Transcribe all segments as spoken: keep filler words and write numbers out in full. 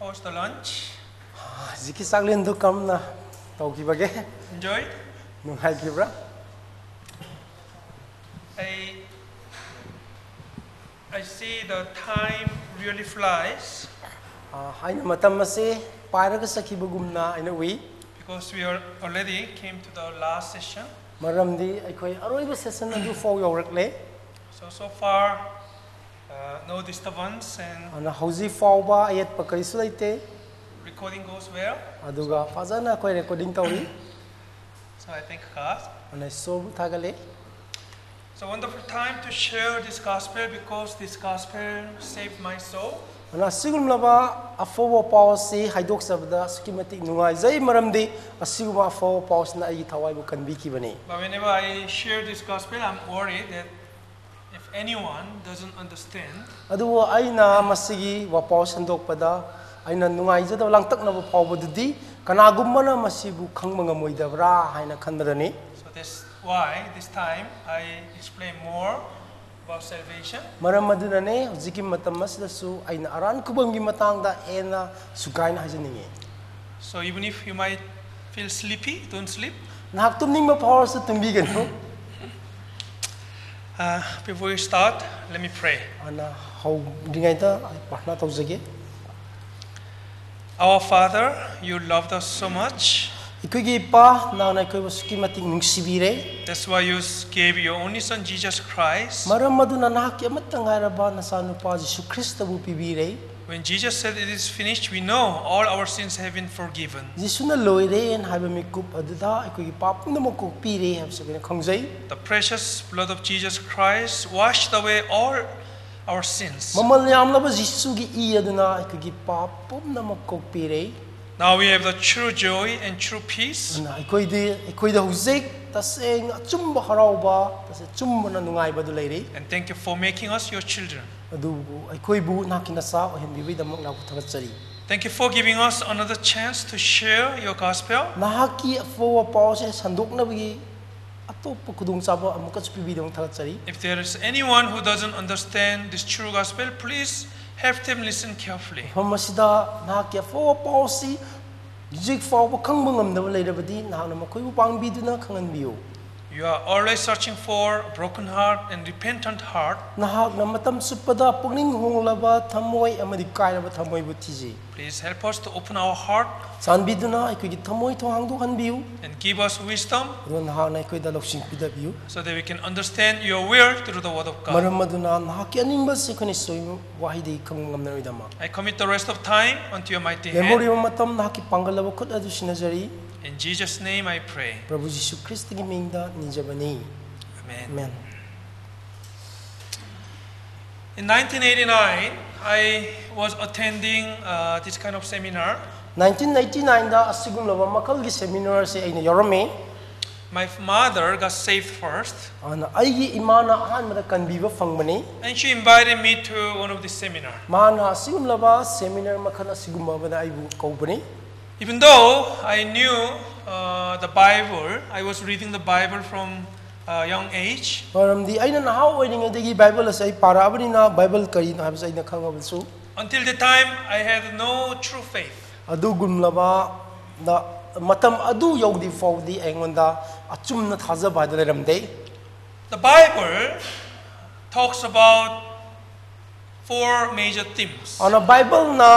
How's the lunch? ꯍꯧꯖꯤꯛꯀꯤ ꯆꯥꯛꯂꯦꯟꯗꯨ ꯀꯔꯝꯅ ꯇꯧꯈꯤꯕꯒꯦ? Enjoyed? ꯅꯨꯡꯉꯥꯏꯈꯤꯕ꯭ꯔꯥ? I I see the time really flies ꯑ, ꯑꯩꯅ ꯃꯇꯝ ꯑꯁꯤ ꯄꯥꯏꯔꯒ ꯆꯠꯈꯤꯕꯒꯨꯝꯅ ꯑꯩꯅ ꯎꯏ꯫ Because we are already came to the last session. ꯃꯔꯝꯗꯤ ꯑꯩꯈꯣꯏ ꯑꯔꯣꯏꯕ ꯁꯦꯁꯟ ꯑꯗꯨ ꯐꯥꯎ ꯌꯧꯔꯛꯂꯦ꯫ So so far, uh, no disturbance and ꯑꯗꯨꯅ ꯍꯧꯖꯤꯛ ꯐꯥꯎꯕ ꯑꯌꯦꯠꯄ ꯀꯔꯤꯁꯨ ꯂꯩꯇꯦ꯫ Recording goes well. ꯑꯗꯨꯒ ꯐꯖꯅ ꯑꯩꯈꯣꯏ ꯔꯦꯀꯣꯔꯗꯤꯡ ꯇꯧꯔꯤ꯫ So I thank God. ꯑꯗꯨꯅ ꯏꯁꯣꯔꯕꯨ ꯊꯥꯒꯠꯂꯤ꯫ It's a wonderful time to share this gospel because this gospel saved my soul. ꯑꯗꯨꯅ ꯑꯁꯤꯒꯨꯝꯂꯕ ꯑꯐꯕ ꯄꯥꯎ ꯑꯁꯤ ꯍꯥꯏꯗꯣꯛꯆꯕꯗ ꯑꯁꯨꯛꯀꯤ ꯃꯇꯤꯛ ꯅꯨꯡꯉꯥꯏꯖꯩ, ꯃꯔꯝꯗꯤ ꯑꯁꯤꯒꯨꯝꯕ ꯑꯐꯕ ꯄꯥꯎꯁꯤꯅ ꯑꯩꯒꯤ ꯊꯋꯥꯏꯕꯨ ꯀꯟꯕꯤꯈꯤꯕꯅꯤ꯫ But whenever I share this gospel, I'm worried that if anyone doesn't understand, ꯑꯗꯨꯕꯨ ꯑꯩꯅ ꯃꯁꯤꯒꯤ ꯋꯥꯄꯥꯎ ꯁꯟꯗꯣꯛꯄꯗ ꯑꯩꯅ ꯅꯨꯡꯉꯥꯏꯖꯗꯕ ꯂꯥꯡꯇꯛꯅꯕ ꯐꯥꯎꯕꯗꯨꯗꯤ ꯀꯅꯥꯒꯨꯝꯕꯅ ꯃꯁꯤꯕꯨ ꯈꯪꯕ ꯉꯝꯃꯣꯏꯗꯕ꯭ꯔꯥ ꯍꯥꯏꯅ ꯈꯟꯕꯗꯅꯤ꯫ So that's why this time I explain more about salvation. ꯃꯔꯝ ꯑꯗꯨꯅꯅꯦ ꯍꯧꯖꯤꯛꯀꯤ ꯃꯇꯝ ꯑꯁꯤꯗꯁꯨ ꯑꯩꯅ ꯑꯔꯥꯟ ꯈꯨꯕꯝꯒꯤ ꯃꯇꯥꯡꯗ ꯍꯦꯟꯅ ꯁꯨꯒꯥꯏꯅ ꯍꯥꯏꯖꯅꯤꯡꯉꯤ꯫ So even if you might feel sleepy, don't sleep. ꯅꯍꯥꯛ ꯇꯨꯝꯅꯤꯡꯕ ꯐꯥꯎꯔꯁꯨ ꯇꯨꯝꯕꯤꯒꯅꯨ꯫ Uh, before we start, let me pray. ꯑꯗꯨꯅ ꯍꯧꯗ꯭ꯔꯤꯉꯩꯗ ꯑꯩ ꯄ꯭ꯔꯥꯊꯅꯥ ꯇꯧꯖꯒꯦ꯫ Our Father, you loved us so much. ꯑꯩꯈꯣꯏꯒꯤ ꯏꯄꯥ, ꯅꯍꯥꯛꯅ ꯑꯩꯈꯣꯏꯕꯨ ꯑꯁꯨꯛꯀꯤ ꯃꯇꯤꯛ ꯅꯨꯡꯁꯤꯕꯤꯔꯦ꯫ That's why you gave your only Son, Jesus Christ. ꯃꯔꯝ ꯑꯗꯨꯅ ꯅꯍꯥꯛꯀꯤ ꯑꯃꯠꯇ ꯉꯥꯏꯔꯕ ꯅꯆꯥꯅꯨꯄꯥ ꯖꯤꯁꯨ ꯈ꯭ꯔꯤꯁꯇꯕꯨ ꯄꯤꯕꯤꯔꯦ꯫ When Jesus said, "It is finished," we know all our sins have been forgiven. ꯖꯤꯁꯨꯅ ꯂꯣꯏꯔꯦꯅ ꯍꯥꯏꯕ ꯃꯤꯀꯨꯞ ꯑꯗꯨꯗ ꯑꯩꯈꯣꯏꯒꯤ ꯄꯥꯞ ꯄꯨꯝꯅꯃꯛ ꯀꯣꯛꯄꯤꯔꯦ ꯍꯥꯏꯕꯁꯤ ꯑꯩꯈꯣꯏꯅ ꯈꯪꯖꯩ꯫ The precious blood of Jesus Christ washed away all our sins. ꯃꯃꯜ ꯌꯥꯝꯂꯕ ꯖꯤꯁꯨꯒꯤ ꯏ ꯑꯗꯨꯅ ꯑꯩꯈꯣꯏꯒꯤ ꯄꯥꯞ ꯄꯨꯝꯅꯃꯛ ꯀꯣꯛꯄꯤꯔꯦ꯫ Now we have the true joy and true peace. ꯑꯗꯨꯅ ꯑꯩꯈꯣꯏꯗꯤ, ꯑꯩꯈꯣꯏꯗ ꯍꯧꯖꯤꯛ ꯇꯁꯦꯡꯅ ꯑꯆꯨꯝꯕ ꯍꯔꯥꯎꯕ, ꯇꯁꯦꯡ ꯑꯆꯨꯝꯕꯅ ꯅꯨꯡꯉꯥꯏꯕꯗꯨ ꯂꯩꯔꯤ꯫ And thank you for making us your children. ꯑꯗꯨꯕꯨ ꯑꯩꯈꯣꯏꯕꯨ ꯅꯍꯥꯛꯀꯤ ꯅꯆꯥ ꯑꯣꯏꯍꯟꯕꯤꯕꯒꯤꯗꯃꯛ ꯅꯍꯥꯛꯄꯨ ꯊꯥꯒꯠꯆꯔꯤ꯫ Thank you for giving us another chance to share your gospel. ꯅꯍꯥꯛꯀꯤ ꯑꯐꯕ ꯄꯥꯎꯁꯦ ꯁꯟꯗꯣꯛꯅꯕꯒꯤ ꯑꯇꯣꯞꯄ ꯈꯨꯗꯣꯡꯆꯥꯕ ꯑꯃꯨꯛꯀꯁꯨ ꯄꯤꯕꯤꯗꯃꯛ ꯊꯥꯒꯠꯆꯔꯤ꯫ If there is anyone who doesn't understand this true gospel, please Help them listen carefully. ꯃꯐꯝ ꯑꯁꯤꯗ ꯅꯍꯥꯛꯀꯤ ꯑꯐꯕ ꯄꯥꯎ ꯑꯁꯤ ꯍꯧꯖꯤꯛ ꯐꯥꯎꯕ ꯈꯪꯕ ꯉꯝꯗꯕ ꯂꯩꯔꯕꯗꯤ, ꯅꯍꯥꯛꯅ ꯃꯈꯣꯏꯕꯨ ꯄꯥꯡꯕꯤꯗꯨꯅ ꯈꯪꯍꯟꯕꯤꯌꯨ꯫ You are always searching for a broken heart and repentant heart. ꯅꯍꯥꯛꯅ ꯃꯇꯝ ꯆꯨꯞꯄꯗ ꯄꯨꯛꯅꯤꯡ ꯍꯣꯡꯂꯕ ꯊꯝꯃꯣꯏ ꯑꯃꯗꯤ ꯀꯥꯏꯔꯕ ꯊꯝꯃꯣꯏꯕꯨ ꯊꯤꯖꯩ꯫ Please help us to open our heart. ꯆꯥꯟꯕꯤꯗꯨꯅ ꯑꯩꯈꯣꯏꯒꯤ ꯊꯝꯃꯣꯏ ꯊꯣꯡ ꯍꯥꯡꯗꯣꯛꯍꯟꯕꯤꯌꯨ꯫ And give us wisdom ꯑꯗꯨꯒ ꯅꯍꯥꯛꯅ ꯑꯩꯈꯣꯏꯗ ꯂꯧꯁꯤꯡ ꯄꯤꯗꯕꯤꯌꯨ꯫ So that we can understand your will through the Word of God. ꯃꯔꯝ ꯑꯗꯨꯅ ꯅꯍꯥꯛꯀꯤ ꯑꯅꯤꯡꯕ ꯑꯁꯤ ꯑꯩꯈꯣꯏꯅ ꯁꯣꯏꯕ ꯋꯥꯍꯩꯗꯒꯤ ꯈꯪꯕ ꯉꯝꯅꯔꯣꯏꯗꯃꯛ꯫ I commit the rest of time unto your mighty hand. ꯂꯦꯝꯍꯧꯔꯤꯕ ꯃꯇꯝ ꯅꯍꯥꯛꯀꯤ ꯄꯥꯡꯒꯜꯂꯕ ꯈꯨꯠ ꯑꯗꯨ ꯁꯤꯟꯅꯖꯔꯤ꯫ In Jesus' name I pray. ꯄ꯭ꯔꯚꯨ ꯖꯤꯁꯨ ꯈ꯭ꯔꯤꯁꯇꯒꯤ ꯃꯤꯡꯗ ꯅꯤꯖꯕꯅꯤ꯫ Amen. Amen. In nineteen eighty-nine, I was attending uh, this kind of seminar. Nineteen eighty ꯅꯥꯏꯟꯗ ꯑꯁꯤꯒꯨꯝꯂꯕ ꯃꯈꯜꯒꯤ ꯁꯦꯃꯤꯅꯥꯔꯁꯦ ꯑꯩꯅ ꯌꯥꯎꯔꯝꯃꯤ꯫ My mother got saved first, ꯑꯗꯨꯅ ꯑꯩꯒꯤ ꯏꯃꯥꯅ ꯑꯍꯥꯟꯕꯗ ꯀꯟꯕꯤꯕ ꯐꯪꯕꯅꯤ꯫ And she invited me to one of the seminar. ꯃꯥꯅ ꯑꯁꯤꯒꯨꯝꯂꯕ ꯁꯦꯃꯤꯅꯥꯔ ꯃꯈꯜ ꯑꯁꯤꯒꯨꯝꯕ ꯑꯃꯗ ꯑꯩꯕꯨ ꯀꯧꯕꯅꯤ꯫ Even though I knew uh, the Bible, I was reading the Bible from a young age. ꯃꯔꯝꯗꯤ ꯑꯩꯅ ꯅꯍꯥ ꯑꯣꯏꯔꯤꯉꯩꯗꯒꯤ ꯕꯥꯏꯕꯜ ꯑꯁꯤ ꯑꯩ ꯄꯥꯔꯛꯑꯕꯅꯤꯅ ꯕꯥꯏꯕꯜ ꯀꯔꯤꯅꯣ ꯍꯥꯏꯕꯁꯤ ꯑꯩꯅ ꯈꯪꯉꯕꯁꯨ, Until the time I had no true faith. ꯑꯗꯨꯒꯨꯝꯂꯕ ꯃꯇꯝ ꯑꯗꯨ ꯌꯧꯗ꯭ꯔꯤ ꯐꯥꯎꯕꯗꯤ ꯑꯩꯉꯣꯟꯗ ꯑꯆꯨꯝꯅ ꯊꯥꯖꯕ ꯍꯥꯏꯗꯨ ꯂꯩꯔꯝꯗꯦ꯫ The Bible talks about four major themes. ꯑꯗꯨꯅ ꯕꯥꯏꯕꯜꯅ,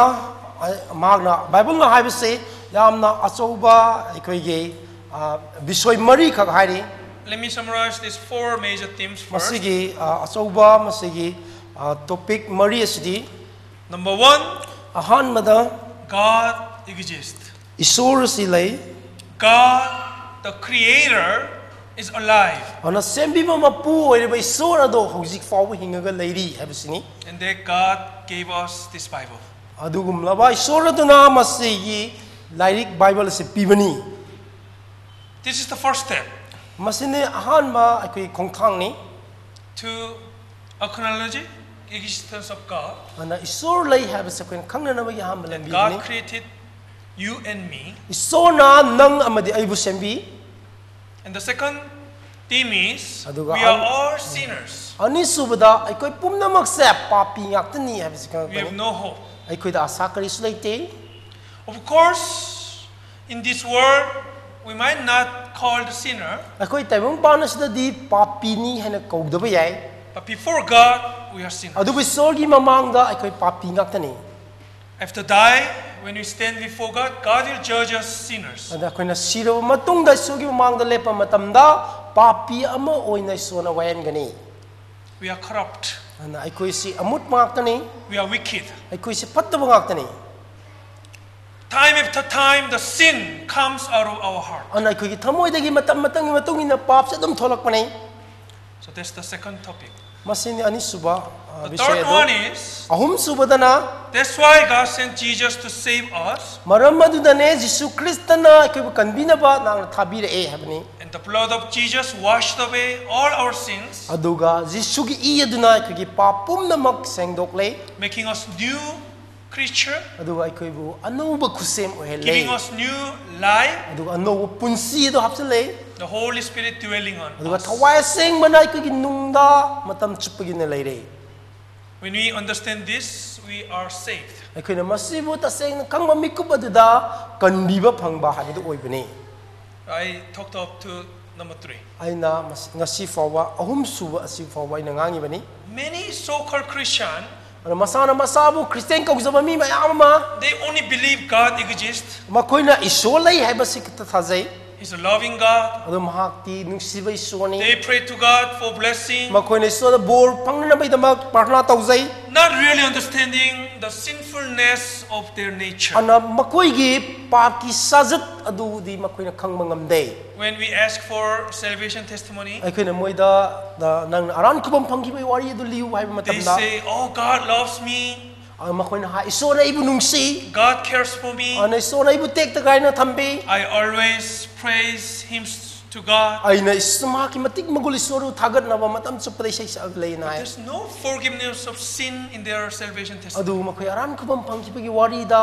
ꯃꯍꯥꯛꯅ, ꯕꯥꯏꯕꯜꯅ ꯍꯥꯏꯕꯁꯤ ꯌꯥꯝꯅ ꯑꯆꯧꯕ ꯑꯩꯈꯣꯏꯒꯤ, ꯑ, ꯕꯤꯁꯣꯏ ꯃꯔꯤꯈꯛ ꯍꯥꯏꯔꯤ꯫ Let me summarize these four major themes first. ꯃꯁꯤꯒꯤ, ꯑ, ꯑꯆꯧꯕ ꯃꯁꯤꯒꯤ, ꯑ, ꯇꯣꯄꯤꯛ ꯃꯔꯤ ꯑꯁꯤꯗꯤ, Number one, ꯑꯍꯥꯟꯕꯗ, God exists. ꯏꯁꯣꯔ ꯑꯁꯤ ꯂꯩ꯫ God, the Creator, is alive. ꯑꯗꯨꯅ ꯁꯦꯝꯕꯤꯕ ꯃꯄꯨ ꯑꯣꯏꯔꯤꯕ ꯏꯁꯣꯔ ꯑꯗꯣ ꯍꯧꯖꯤꯛ ꯐꯥꯎꯕ ꯍꯤꯡꯉꯒ ꯂꯩꯔꯤ ꯍꯥꯏꯕꯁꯤꯅꯤ꯫ And that God gave us this Bible. ꯑꯗꯨꯒꯨꯝꯂꯕ ꯏꯁꯣꯔ ꯑꯗꯨꯅ ꯃꯁꯤꯒꯤ ꯂꯥꯏꯔꯤꯛ ꯕꯥꯏꯕꯜ ꯑꯁꯤ ꯄꯤꯕꯅꯤ꯫ This is the first step ꯃꯁꯤꯅꯤ ꯑꯍꯥꯟꯕ ꯑꯩꯈꯣꯏꯒꯤ ꯈꯣꯡꯊꯥꯡꯅꯤ꯫ to acknowledge existence of God. ꯑꯗꯨꯅ ꯏꯁꯣꯔ ꯂꯩ ꯍꯥꯏꯕꯁꯦ ꯑꯩꯈꯣꯏꯅ ꯈꯪꯅꯅꯕꯒꯤ ꯑꯍꯥꯟꯕ And ꯂꯝꯕꯤꯅꯤ꯫ God created you and me. ꯏꯁꯣꯔꯅ ꯅꯪ ꯑꯃꯗꯤ ꯑꯩꯕꯨ ꯁꯦꯝꯕꯤ꯫ And the second, Theme is ꯑꯗꯨꯒ we are ꯑꯅꯤ- all sinners. ꯑꯅꯤꯁꯨꯕꯗ ꯑꯩꯈꯣꯏ ꯄꯨꯝꯅꯃꯛꯁꯦ ꯄꯥꯄꯤ ꯉꯥꯛꯇꯅꯤ ꯍꯥꯏꯕꯁꯤ We have ꯈꯪꯉꯛꯀꯅꯤ. No hope. ꯑꯩꯈꯣꯏꯗ ꯑꯁꯥ ꯀꯔꯤꯁꯨ ꯂꯩꯇꯦ. Of course, in this world, we might not call the sinner, ꯑꯩꯈꯣꯏ ꯇꯥꯏꯕꯪ ꯄꯥꯟ ꯑꯁꯤꯗꯗꯤ ꯄꯥꯄꯤꯅꯤ ꯍꯥꯏꯅ ꯀꯧꯗꯕ ꯌꯥꯏ. But before God, we are sinners. ꯑꯗꯨꯕꯨ ꯏꯁꯣꯔꯒꯤ ꯃꯃꯥꯡꯗ ꯑꯩꯈꯣꯏ ꯄꯥꯄꯤ ꯉꯥꯛꯇꯅꯤ. After die, when we stand before God, God will judge us sinners. ꯑꯗ ꯑꯩꯈꯣꯏꯅ ꯁꯤꯔꯕ ꯃꯇꯨꯡꯗ ꯏꯁꯣꯔꯒꯤ ꯃꯃꯥꯡꯗ ꯂꯦꯞꯄ ꯃꯇꯝꯗ ꯄꯥꯄꯤ ꯑꯃ ꯑꯣꯏꯅ ꯏꯁꯣꯔꯅ ꯋꯥꯌꯦꯟꯒꯅꯤ. We are corrupt. ꯑꯗꯨꯅ ꯑꯩꯈꯣꯏꯁꯤ ꯑꯃꯨꯠ ꯉꯥꯛꯇꯅꯤ. We are wicked. ꯑꯩꯈꯣꯏꯁꯤ ꯐꯠꯇꯕ ꯉꯥꯛꯇꯅꯤ. Time after time, the sin comes out of our heart. ꯑꯗꯨꯅ ꯑꯩꯈꯣꯏꯒꯤ ꯊꯃꯣꯏꯗꯒꯤ ꯃꯇꯝ ꯃꯇꯝꯒꯤ ꯃꯇꯨꯡ ꯏꯟꯅ ꯄꯥꯞꯁꯦ ꯑꯗꯨꯝ ꯊꯣꯛꯂꯛꯄꯅꯤ. So that's the second topic. ꯃꯁꯤꯅꯤ ꯑꯅꯤꯁꯨꯕ ꯑ, The ꯕꯤꯁꯣꯏ third ꯑꯗꯣ. One is ꯑꯍꯨꯝꯁꯨꯕꯗꯅ that's why God sent Jesus to save us. ꯃꯔꯝ ꯑꯗꯨꯅꯅꯦ ꯖꯤꯁꯨ ꯈ꯭ꯔꯤꯁꯇꯅ ꯑꯩꯈꯣꯏꯕꯨ ꯀꯟꯕꯤꯅꯕ ꯅꯪꯅ ꯊꯥꯕꯤꯔꯛꯑꯦ ꯍꯥꯏꯕꯅꯤ. And the blood of Jesus washed away all our sins, ꯑꯗꯨꯒ ꯖꯤꯁꯨꯒꯤ ꯏ ꯑꯗꯨꯅ ꯑꯩꯈꯣꯏꯒꯤ ꯄꯥꯞ ꯄꯨꯝꯅꯃꯛ ꯁꯦꯡꯗꯣꯛꯂꯦ. Making us new creature, ꯑꯗꯨꯒ ꯑꯩꯈꯣꯏꯕꯨ ꯑꯅꯧꯕ ꯈꯨꯠꯁꯦꯝ ꯑꯣꯏꯍꯜꯂꯦ. Giving us new life, ꯑꯗꯨꯒ ꯑꯅꯧꯕ ꯄꯨꯟꯁꯤ ꯑꯗꯨ ꯍꯥꯞꯆꯤꯜꯂꯦ. The Holy Spirit dwelling on ꯑꯗꯨꯒ us. ꯊꯋꯥꯏ ꯑꯁꯦꯡꯕꯅ ꯑꯩꯈꯣꯏꯒꯤ ꯅꯨꯡꯗ ꯃꯇꯝ ꯆꯨꯞꯄꯒꯤꯅ ꯂꯩꯔꯦ. When we understand this, we are saved. ꯑꯩꯈꯣꯏꯅ ꯃꯁꯤꯕꯨ ꯇꯁꯦꯡꯅ ꯈꯪꯕ ꯃꯤꯀꯨꯞ ꯑꯗꯨꯗ ꯀꯟꯕꯤꯕ ꯐꯪꯕ ꯍꯥꯏꯕꯗꯨ ꯑꯣꯏꯕꯅꯤ. I talked up to number three. ꯑꯩꯅ ꯃꯁꯤ- ꯉꯁꯤ ꯐꯥꯎꯕ ꯑꯍꯨꯝꯁꯨꯕ ꯑꯁꯤ ꯐꯥꯎꯕ ꯑꯩꯅ ꯉꯥꯡꯉꯤꯕꯅꯤ. Many so-called Christian, ꯑꯗꯨꯅ ꯃꯁꯥꯅ ꯃꯁꯥꯕꯨ ꯈ꯭ꯔꯤꯁꯇꯤꯌꯥꯟ ꯀꯧꯖꯕ ꯃꯤ ꯃꯌꯥꯝ ꯑꯃ they only believe God exists. ꯃꯈꯣꯏꯅ ꯏꯁꯣꯔ ꯂꯩ ꯍꯥꯏꯕꯁꯤ ꯈꯛꯇ ꯊꯥꯖꯩ. He's a loving God. ꯑꯗꯨ ꯃꯍꯥꯛꯇꯤ ꯅꯨꯡꯁꯤꯕ ꯏꯁꯣꯔꯅꯤ. They pray to God for blessing. ꯃꯈꯣꯏꯅ ꯏꯁꯣꯔꯗ ꯕꯣꯔ ꯐꯪꯅꯅꯕꯒꯤꯗꯃꯛ ꯄ꯭ꯔꯥꯊꯅꯥ ꯇꯧꯖꯩ. Not really understanding the sinfulness of their nature. ꯑꯗꯨꯅ ꯃꯈꯣꯏꯒꯤ ꯄꯥꯞꯀꯤ ꯁꯥꯖꯠ ꯑꯗꯨꯗꯤ ꯃꯈꯣꯏꯅ ꯈꯪꯕ ꯉꯝꯗꯦ. When we ask for salvation testimony, ꯑꯩꯈꯣꯏꯅ ꯃꯣꯏꯗ "ꯅ- ꯅꯪꯅ ꯑꯔꯥꯟ ꯈꯨꯕꯝ ꯐꯪꯈꯤꯕꯒꯤ ꯋꯥꯔꯤ ꯑꯗꯨ ꯂꯤꯌꯨ" ꯍꯥꯏꯕ they ꯃꯇꯝꯗ say, "Oh, God loves me. ꯑ, ꯃꯈꯣꯏꯅ ꯍꯥꯏ, "ꯏꯁꯣꯔꯅ ꯑꯩꯕꯨ ꯅꯨꯡꯁꯤ, God cares for me. ꯑꯗꯨꯅ ꯏꯁꯣꯔꯅ ꯑꯩꯕꯨ ꯇꯦꯛꯇ ꯀꯥꯏꯅ ꯊꯝꯕꯤ, I always praise Him to God." ꯑꯩꯅ ꯏꯁ- ꯃꯍꯥꯛꯀꯤ ꯃꯇꯤꯛ ꯃꯒꯨꯟ ꯏꯁꯣꯔꯕꯨ ꯊꯥꯒꯠꯅꯕ ꯃꯇꯝ ꯆꯨꯞꯄꯗ ꯏꯁꯩ ꯁꯛꯑꯒ ꯂꯩꯅ" ꯍꯥꯏ. There's no forgiveness of sin in their salvation testimony. ꯑꯗꯨ ꯃꯈꯣꯏ ꯑꯔꯥꯟ ꯈꯨꯕꯝ ꯐꯪꯈꯤꯕꯒꯤ ꯋꯥꯔꯤꯗ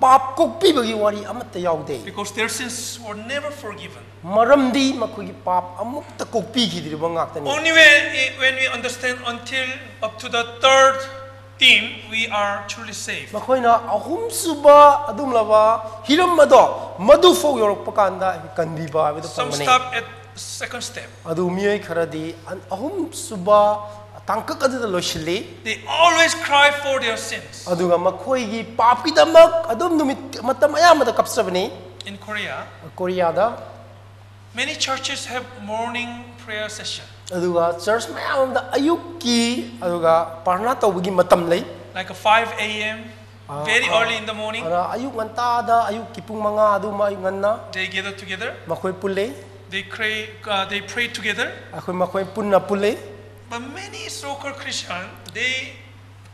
ꯄꯥꯞ ꯀꯣꯛꯄꯤꯕꯒꯤ ꯋꯥꯔꯤ ꯑꯃꯠꯇ ꯌꯥꯎꯗꯦ꯫ Because their sins were never forgiven. ꯃꯔꯝꯗꯤ ꯃꯈꯣꯏꯒꯤ ꯄꯥꯞ ꯑꯃꯨꯛꯇ ꯀꯣꯛꯄꯤꯈꯤꯗ꯭ꯔꯤꯕ ꯉꯥꯛꯇꯅꯤ꯫ Only when, when we understand until up to the third theme, we are truly saved. ꯃꯈꯣꯏꯅ ꯑꯍꯨꯝꯁꯨꯕ ꯑꯗꯨꯒꯨꯝꯂꯕ ꯍꯤꯔꯝ ꯑꯗꯣ ꯃꯗꯨꯐꯥꯎ ꯌꯧꯔꯛꯄ ꯀꯥꯟꯗ ꯑꯩꯈꯣꯏ ꯀꯟꯕꯤꯕ ꯍꯥꯏꯕꯗꯨ Some ꯐꯪꯕꯅꯤ꯫ Stop at second step. ꯑꯗꯨ ꯃꯤꯑꯣꯏ ꯈꯔꯗꯤ ꯑꯟ- ꯑꯍꯨꯝꯁꯨꯕ ꯇꯥꯡꯀꯛ ꯑꯗꯨꯗ ꯂꯣꯏꯁꯤꯜꯂꯤ꯫ They always cry for their sins. ꯑꯗꯨꯒ ꯃꯈꯣꯏꯒꯤ ꯄꯥꯞꯀꯤꯗꯃꯛ ꯑꯗꯨꯝ ꯅꯨꯃꯤꯠ ꯃꯇꯝ ꯑꯌꯥꯝꯕꯗ ꯀꯞꯆꯕꯅꯤ꯫ In Korea, ꯀꯣꯔꯤꯌꯥꯗ many churches have morning prayer session. ꯑꯗꯨꯒ ꯆꯔꯆ ꯃꯌꯥꯝ ꯑꯃꯗ ꯑꯌꯨꯛꯀꯤ ꯑꯗꯨꯒ ꯄ꯭ꯔꯥꯔꯊꯅꯥ ꯇꯧꯕꯒꯤ ꯃꯇꯝ ꯂꯩ꯫ Like a five a.m., very early in the morning, ꯑꯗ ꯑꯌꯨꯛ ꯉꯟꯇꯥꯗ ꯑꯌꯨꯛꯀꯤ ꯄꯨꯡ ꯃꯉꯥ ꯑꯗꯨꯃ ꯑꯌꯨꯛ ꯉꯟꯅ they gather together, ꯃꯈꯣꯏ ꯄꯨꯜꯂꯤ꯫ they pray, uh, they pray together. ꯑꯩꯈꯣꯏ ꯃꯈꯣꯏ ꯄꯨꯟꯅ ꯄꯨꯜꯂꯤ꯫ But many so-called Christian, they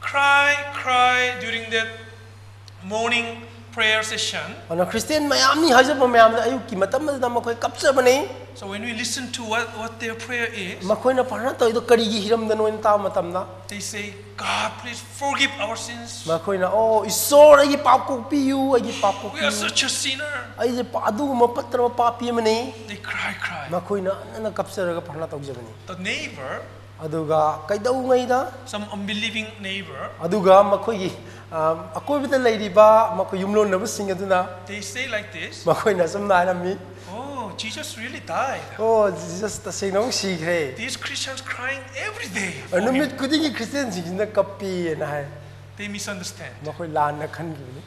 cry, cry during that morning prayer session. ꯑꯗꯨꯅ ꯈ꯭ꯔꯤꯁꯇꯤꯌꯥꯟ ꯃꯌꯥꯝꯅꯤ ꯍꯥꯏꯖꯕ ꯃꯌꯥꯝꯗ ꯑꯌꯨꯛꯀꯤ ꯃꯇꯝ ꯑꯗꯨꯗ ꯃꯈꯣꯏ ꯀꯞꯆꯕꯅꯤ꯫ So when we listen to what, what their prayer is, ꯃꯈꯣꯏꯅ ꯄ꯭ꯔꯥꯔꯊꯅꯥ ꯇꯧꯔꯤꯗꯣ ꯀꯔꯤꯒꯤ ꯍꯤꯔꯝꯗꯅꯣ ꯍꯥꯏꯅ ꯇꯥꯕ ꯃꯇꯝꯗ they say, God, please forgive our sins. ꯃꯈꯣꯏꯅ, "ꯑꯣ ꯏꯁꯣꯔ, ꯑꯩꯒꯤ ꯄꯥꯞ ꯀꯣꯛꯄꯤꯌꯨ, ꯑꯩꯒꯤ ꯄꯥꯞ We are ꯀꯣꯛꯄꯤꯌꯨ, such a sinner. ꯑꯩꯁꯦ ꯄ- ꯑꯗꯨꯒꯨꯝꯕ ꯐꯠꯇ꯭ꯔꯕ ꯄꯥꯄꯤ ꯑꯃꯅꯤ"꯫ They cry, cry. ꯃꯈꯣꯏꯅ ꯑꯟꯅ ꯀꯞꯆꯔꯒ ꯄ꯭ꯔꯥꯔꯊꯅꯥ ꯇꯧꯖꯕꯅꯤ꯫ The neighbor, ꯑꯗꯨꯒ ꯀꯩꯗꯧꯉꯩꯗ some unbelieving neighbor, ꯑꯗꯨꯒ ꯃꯈꯣꯏꯒꯤ ꯑ, ꯑꯀꯣꯏꯕꯗ ꯂꯩꯔꯤꯕ ꯃꯈꯣꯏ ꯌꯨꯝꯂꯣꯟꯅꯕꯁꯤꯡ ꯑꯗꯨꯅ they say like this, ꯃꯈꯣꯏꯅ ꯑꯁꯨꯝꯅ ꯍꯥꯏꯔꯝꯃꯤ, "Oh, Jesus really died. "ꯑꯣ ꯖꯤꯖꯁ ꯇꯁꯦꯡꯅ ꯑꯃꯨꯛ ꯁꯤꯈ꯭ꯔꯦ꯫ These Christians crying every day for him." ꯅꯨꯃꯤꯠ ꯈꯨꯗꯤꯡꯒꯤ ꯈ꯭ꯔꯤꯁꯇꯤꯌꯥꯟꯁꯤꯡꯁꯤꯅ ꯀꯞꯄꯤꯅ ꯍꯥꯏ꯫ They misunderstand. ꯃꯈꯣꯏ ꯂꯥꯟꯅ ꯈꯟꯈꯤꯕꯅꯤ꯫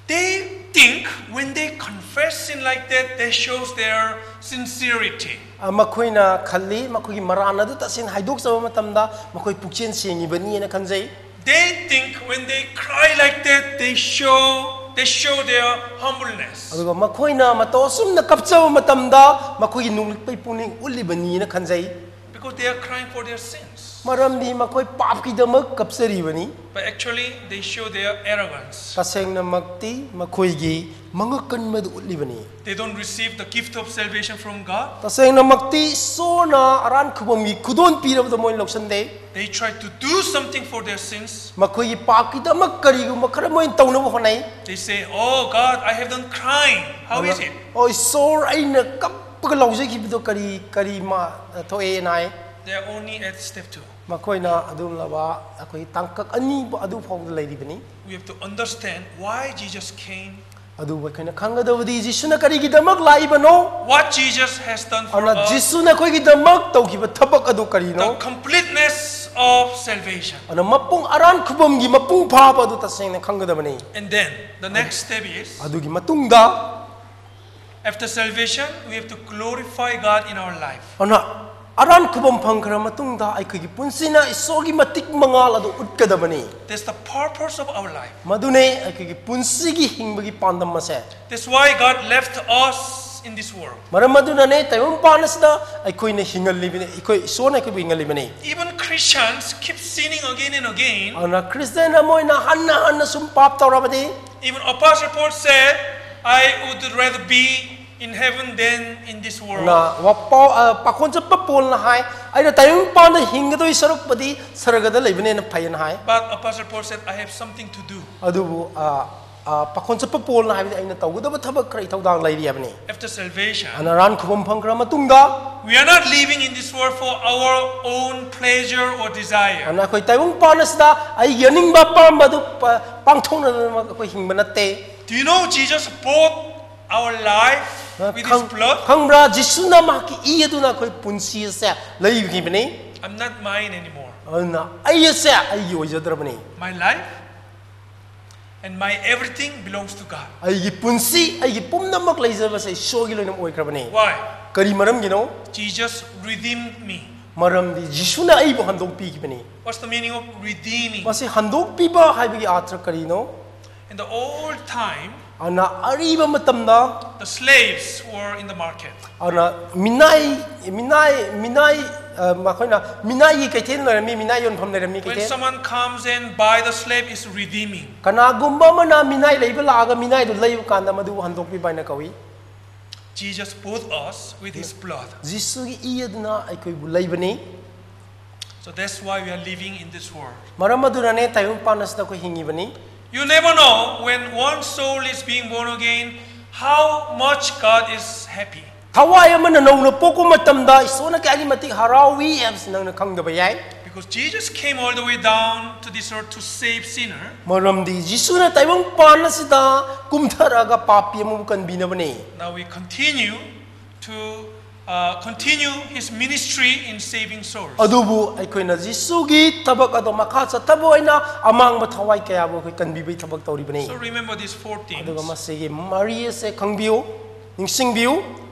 They think when they confess sin like that, they shows their sincerity. ꯑ, ꯃꯈꯣꯏꯅ ꯈꯜꯂꯤ, ꯃꯈꯣꯏꯒꯤ ꯃꯔꯥꯟ ꯑꯗꯨ ꯇꯁꯦꯡꯅ ꯍꯥꯏꯗꯣꯛꯆꯕ ꯃꯇꯝꯗ ꯃꯈꯣꯏ ꯄꯨꯛꯆꯦꯜ ꯁꯦꯡꯉꯤꯕꯅꯤꯅ ꯈꯟꯖꯩ꯫ They think when they cry like that, they show they show their humbleness. ꯑꯗꯨꯒ ꯃꯈꯣꯏꯅ ꯃꯇꯧ ꯑꯁꯨꯝꯅ ꯀꯞꯆꯕ ꯃꯇꯝꯗ ꯃꯈꯣꯏꯒꯤ ꯅꯨꯡꯂꯤꯛꯄꯒꯤ ꯄꯨꯛꯅꯤꯡ ꯎꯠꯂꯤꯕꯅꯤꯅ ꯈꯟꯖꯩ꯫ Because they are crying for their sins. ꯃꯔꯝꯗꯤ ꯃꯈꯣꯏ ꯄꯥꯞꯀꯤꯗꯃꯛ ꯀꯞꯆꯔꯤꯕꯅꯤ꯫ But actually, they show their arrogance. ꯇꯁꯦꯡꯅꯃꯛꯇꯤ ꯃꯈꯣꯏꯒꯤ ꯃꯉꯛ ꯀꯟꯕꯗꯨ ꯎꯠꯂꯤꯕꯅꯤ꯫ They don't receive the gift of salvation from God. ꯇꯁꯦꯡꯅꯃꯛꯇꯤ ꯏꯁꯣꯔꯅ ꯑꯔꯥꯟ ꯈꯨꯕꯝꯒꯤ ꯈꯨꯗꯣꯜ ꯄꯤꯔꯕꯗ ꯃꯣꯏꯅ ꯂꯧꯁꯟꯗꯦ꯫ They try to do something for their sins. ꯃꯈꯣꯏꯒꯤ ꯄꯥꯞꯀꯤꯗꯃꯛ ꯀꯔꯤꯒꯨꯝꯕ ꯈꯔ ꯃꯣꯏꯅ ꯇꯧꯅꯕ ꯍꯣꯠꯅꯩ꯫ They say, "Oh God, I have done crime. How is it?" ꯑꯣ ꯏꯁꯣꯔ, ꯑꯩꯅ ꯀꯞꯄꯒ ꯂꯥꯎꯖꯈꯤꯕꯗꯣ ꯀꯔꯤ ꯀꯔꯤ ꯃꯥ ꯊꯣꯛꯑꯦꯅ ꯍꯥꯏ꯫ They are only at step two. ꯃꯈꯣꯏꯅ ꯑꯗꯨꯒꯨꯝꯂꯕ ꯑꯩꯈꯣꯏꯒꯤ ꯇꯥꯡꯀꯛ ꯑꯅꯤꯕꯨ ꯑꯗꯨ ꯐꯥꯎꯕꯗ ꯂꯩꯔꯤꯕꯅꯤ꯫ We have to understand why Jesus came, ꯑꯗꯨꯕꯨ ꯑꯩꯈꯣꯏꯅ ꯈꯪꯒꯗꯕꯗꯤ ꯖꯤꯁꯨꯅ ꯀꯔꯤꯒꯤꯗꯃꯛ ꯂꯥꯛꯏꯕꯅꯣ? what Jesus has done for ꯑꯗꯨꯅ us, ꯖꯤꯁꯨꯅ ꯑꯩꯈꯣꯏꯒꯤꯗꯃꯛ ꯇꯧꯈꯤꯕ ꯊꯕꯛ ꯑꯗꯨ ꯀꯔꯤꯅꯣ? The completeness of salvation. ꯑꯗꯨꯅ ꯃꯄꯨꯡ ꯑꯔꯥꯟ ꯈꯨꯕꯝꯒꯤ ꯃꯄꯨꯡ ꯐꯥꯕ ꯑꯗꯨ ꯇꯁꯦꯡꯅ ꯈꯪꯒꯗꯕꯅꯤ꯫ And then the next step is, ꯑꯗꯨꯒꯤ ꯃꯇꯨꯡꯗ after salvation, we have to glorify God in our life. ꯑꯗꯨꯅ ꯑꯔꯥꯟ ꯈꯨꯕꯝ ꯐꯪꯈ꯭ꯔ ꯃꯇꯨꯡꯗ ꯑꯩꯈꯣꯏꯒꯤ ꯄꯨꯟꯁꯤꯅ ꯏꯁꯣꯔꯒꯤ ꯃꯇꯤꯛ ꯃꯉꯥꯜ ꯑꯗꯨ ꯎꯠꯀꯗꯕꯅꯤ꯫ That's the purpose of our life. ꯃꯗꯨꯅꯦ ꯑꯩꯈꯣꯏꯒꯤ ꯄꯨꯟꯁꯤꯒꯤ ꯍꯤꯡꯕꯒꯤ ꯄꯥꯟꯗꯝ ꯑꯁꯦ꯫ That's why God left us in this world. ꯃꯔꯝ ꯑꯗꯨꯅꯅꯦ ꯇꯥꯏꯕꯪꯄꯥꯟ ꯑꯁꯤꯗ ꯑꯩꯈꯣꯏꯅ ꯍꯤꯡꯍꯜꯂꯤꯕꯅꯤ, ꯑꯩꯈꯣꯏ ꯏꯁꯣꯔꯅ ꯑꯩꯈꯣꯏꯕꯨ ꯍꯤꯡꯍꯜꯂꯤꯕꯅꯤ꯫ Even Christians keep sinning again and again. ꯑꯗꯨꯅ ꯈ꯭ꯔꯤꯁꯇꯤꯌꯥꯟ ꯑꯃ ꯑꯣꯏꯅ ꯍꯟꯅ ꯍꯟꯅ ꯁꯨꯝ ꯄꯥꯞ ꯇꯧꯔꯕꯗꯤ, Even Apostle Paul said, "I would rather be in heaven than in this world." ꯑꯗꯨꯅ ꯋꯥꯄꯥꯎ- ꯑ, ꯄꯥꯈꯣꯟ ꯆꯠꯄ ꯄꯣꯜꯅ ꯍꯥꯏ, "ꯑꯩꯅ ꯇꯥꯏꯕꯪꯄꯥꯟꯗ ꯍꯤꯡꯒꯗꯣꯏ ꯁꯔꯨꯛꯄꯨꯗꯤ ꯁꯔꯒꯗ ꯂꯩꯕꯅ ꯍꯦꯟꯅ ꯐꯩꯅ" ꯍꯥꯏ꯫ But Apostle Paul said, "I have something to do." ꯑꯗꯨꯕꯨ ꯑ, ꯑ, ꯄꯥꯈꯣꯟ ꯆꯠꯄ ꯄꯣꯜꯅ ꯍꯥꯏꯕꯗꯤ ꯑꯩꯅ ꯇꯧꯒꯗꯕ ꯊꯕꯛ ꯈꯔ ꯏꯊꯧꯗꯥꯡ ꯂꯩꯔꯤ ꯍꯥꯏꯕꯅꯤ꯫ After salvation, ꯑꯗꯨꯅ ꯑꯔꯥꯟ ꯈꯨꯕꯝ ꯐꯪꯈ꯭ꯔ ꯃꯇꯨꯡꯗ we are not living in this world for our own pleasure or desire. ꯑꯗꯨꯅ ꯑꯩꯈꯣꯏ ꯇꯥꯏꯕꯪꯄꯥꯟ ꯑꯁꯤꯗ ꯑꯩꯒꯤ ꯑꯅꯤꯡꯕ ꯑꯄꯥꯝꯕ ꯑꯗꯨ ꯄ- ꯄꯥꯡꯊꯣꯛꯅꯗꯅ ꯑꯩꯈꯣꯏ ꯍꯤꯡꯕ ꯅꯠꯇꯦ꯫ Do you know Jesus bought our life with his ꯈꯪ- blood? ꯈꯪꯕ꯭ꯔꯥ? ꯖꯤꯁꯨꯅ ꯃꯍꯥꯛꯀꯤ ꯏ ꯑꯗꯨꯅ ꯑꯩꯈꯣꯏ ꯄꯨꯟꯁꯤ ꯑꯁꯦ ꯂꯩꯈꯤꯕꯅꯤ꯫ I'm not mine anymore. ꯑꯗꯨꯅ ꯑꯩ ꯑꯁꯦ ꯑꯩꯒꯤ ꯑꯣꯏꯖꯗ꯭ꯔꯕꯅꯤ꯫ My life and my everything belongs to God. ꯑꯩꯒꯤ ꯄꯨꯟꯁꯤ, ꯑꯩꯒꯤ ꯄꯨꯝꯅꯃꯛ ꯂꯩꯖꯕꯁꯦ ꯏꯁꯣꯔꯒꯤ ꯂꯣꯏꯅꯃꯛ ꯑꯣꯏꯈ꯭ꯔꯕꯅꯤ꯫ Why? ꯀꯔꯤ ꯃꯔꯝꯒꯤꯅꯣ? Jesus redeemed me. ꯃꯔꯝꯗꯤ ꯖꯤꯁꯨꯅ ꯑꯩꯕꯨ ꯍꯟꯗꯣꯛꯄꯤꯈꯤꯕꯅꯤ꯫ What's the meaning of redeeming? ꯃꯁꯤ ꯍꯟꯗꯣꯛꯄꯤꯕ ꯍꯥꯏꯕꯒꯤ ꯑꯥꯔꯊ ꯀꯔꯤꯅꯣ? In the old time, ꯑꯗꯨꯅ ꯑꯔꯤꯕ ꯃꯇꯝꯗ the slaves were in the market. ꯑꯗꯨꯅ ꯃꯤꯅꯥꯏ ꯃꯤꯅꯥꯏ ꯃꯤꯅꯥꯏ ꯑ, ꯃꯈꯣꯏꯅ ꯃꯤꯅꯥꯏꯒꯤ ꯀꯩꯊꯦꯜ ꯂꯩꯔꯝꯃꯤ, ꯃꯤꯅꯥꯏ ꯌꯣꯟꯐꯝ ꯂꯩꯔꯝꯃꯤ, When ꯀꯩꯊꯦꯜ꯫ Someone comes and buy the slave, is redeeming. ꯀꯅꯥꯒꯨꯝꯕ ꯑꯃꯅ ꯃꯤꯅꯥꯏ ꯂꯩꯕ ꯂꯥꯛꯑꯒ ꯃꯤꯅꯥꯏꯗꯨ ꯂꯩꯕ ꯀꯥꯟꯗ ꯃꯗꯨꯕꯨ ꯍꯟꯗꯣꯛꯄꯤꯕ ꯍꯥꯏꯅ ꯀꯧꯏ꯫ Jesus bought us with his blood. ꯖꯤꯁꯨꯒꯤ E ꯑꯗꯨꯅ ꯑꯩꯈꯣꯏꯕꯨ ꯂꯩꯕꯅꯤ꯫ So that's why we are living in this world. ꯃꯔꯝ ꯑꯗꯨꯅꯅꯦ ꯇꯥꯏꯕꯪꯄꯥꯟ ꯑꯁꯤꯗ ꯑꯩꯈꯣꯏ ꯍꯤꯡꯉꯤꯕꯅꯤ꯫ You never know when one soul is being born again, how much God is happy. ꯊꯋꯥꯏ ꯑꯃꯅ ꯅꯧꯅ ꯄꯣꯛꯄ ꯃꯇꯝꯗ ꯏꯁꯣꯔꯅ ꯀꯌꯥꯒꯤ ꯃꯇꯤꯛ ꯍꯔꯥꯎꯏ ꯍꯥꯏꯕꯁꯤ ꯅꯪꯅ ꯈꯪꯗꯕ ꯌꯥꯏ꯫ Because Jesus came all the way down to this earth to save sinner. ꯃꯔꯝꯗꯤ ꯖꯤꯁꯨꯅ ꯇꯥꯏꯕꯪꯄꯥꯟ ꯑꯁꯤꯗ ꯀꯨꯝꯊꯔꯛꯑꯒ ꯄꯥꯄꯤ ꯑꯃꯕꯨ ꯀꯟꯕꯤꯅꯕꯅꯤ꯫ Now we continue to uh, continue his ministry in saving souls. ꯑꯗꯨꯕꯨ ꯑꯩꯈꯣꯏꯅ ꯖꯤꯁꯨꯒꯤ ꯊꯕꯛ ꯑꯗꯣ ꯃꯈꯥ ꯆꯠꯊꯕ ꯑꯣꯏꯅ ꯑꯃꯥꯡꯕ ꯊꯋꯥꯏ ꯀꯌꯥꯕꯨ ꯑꯩꯈꯣꯏ ꯀꯟꯕꯤꯕꯒꯤ ꯊꯕꯛ ꯇꯧꯔꯤꯕꯅꯤ꯫ So remember these four things. ꯑꯗꯨꯒ ꯃꯁꯤꯒꯤ ꯃꯔꯤ ꯑꯁꯦ ꯈꯪꯕꯤꯌꯨ, ꯅꯤꯡꯁꯤꯡꯕꯤꯌꯨ꯫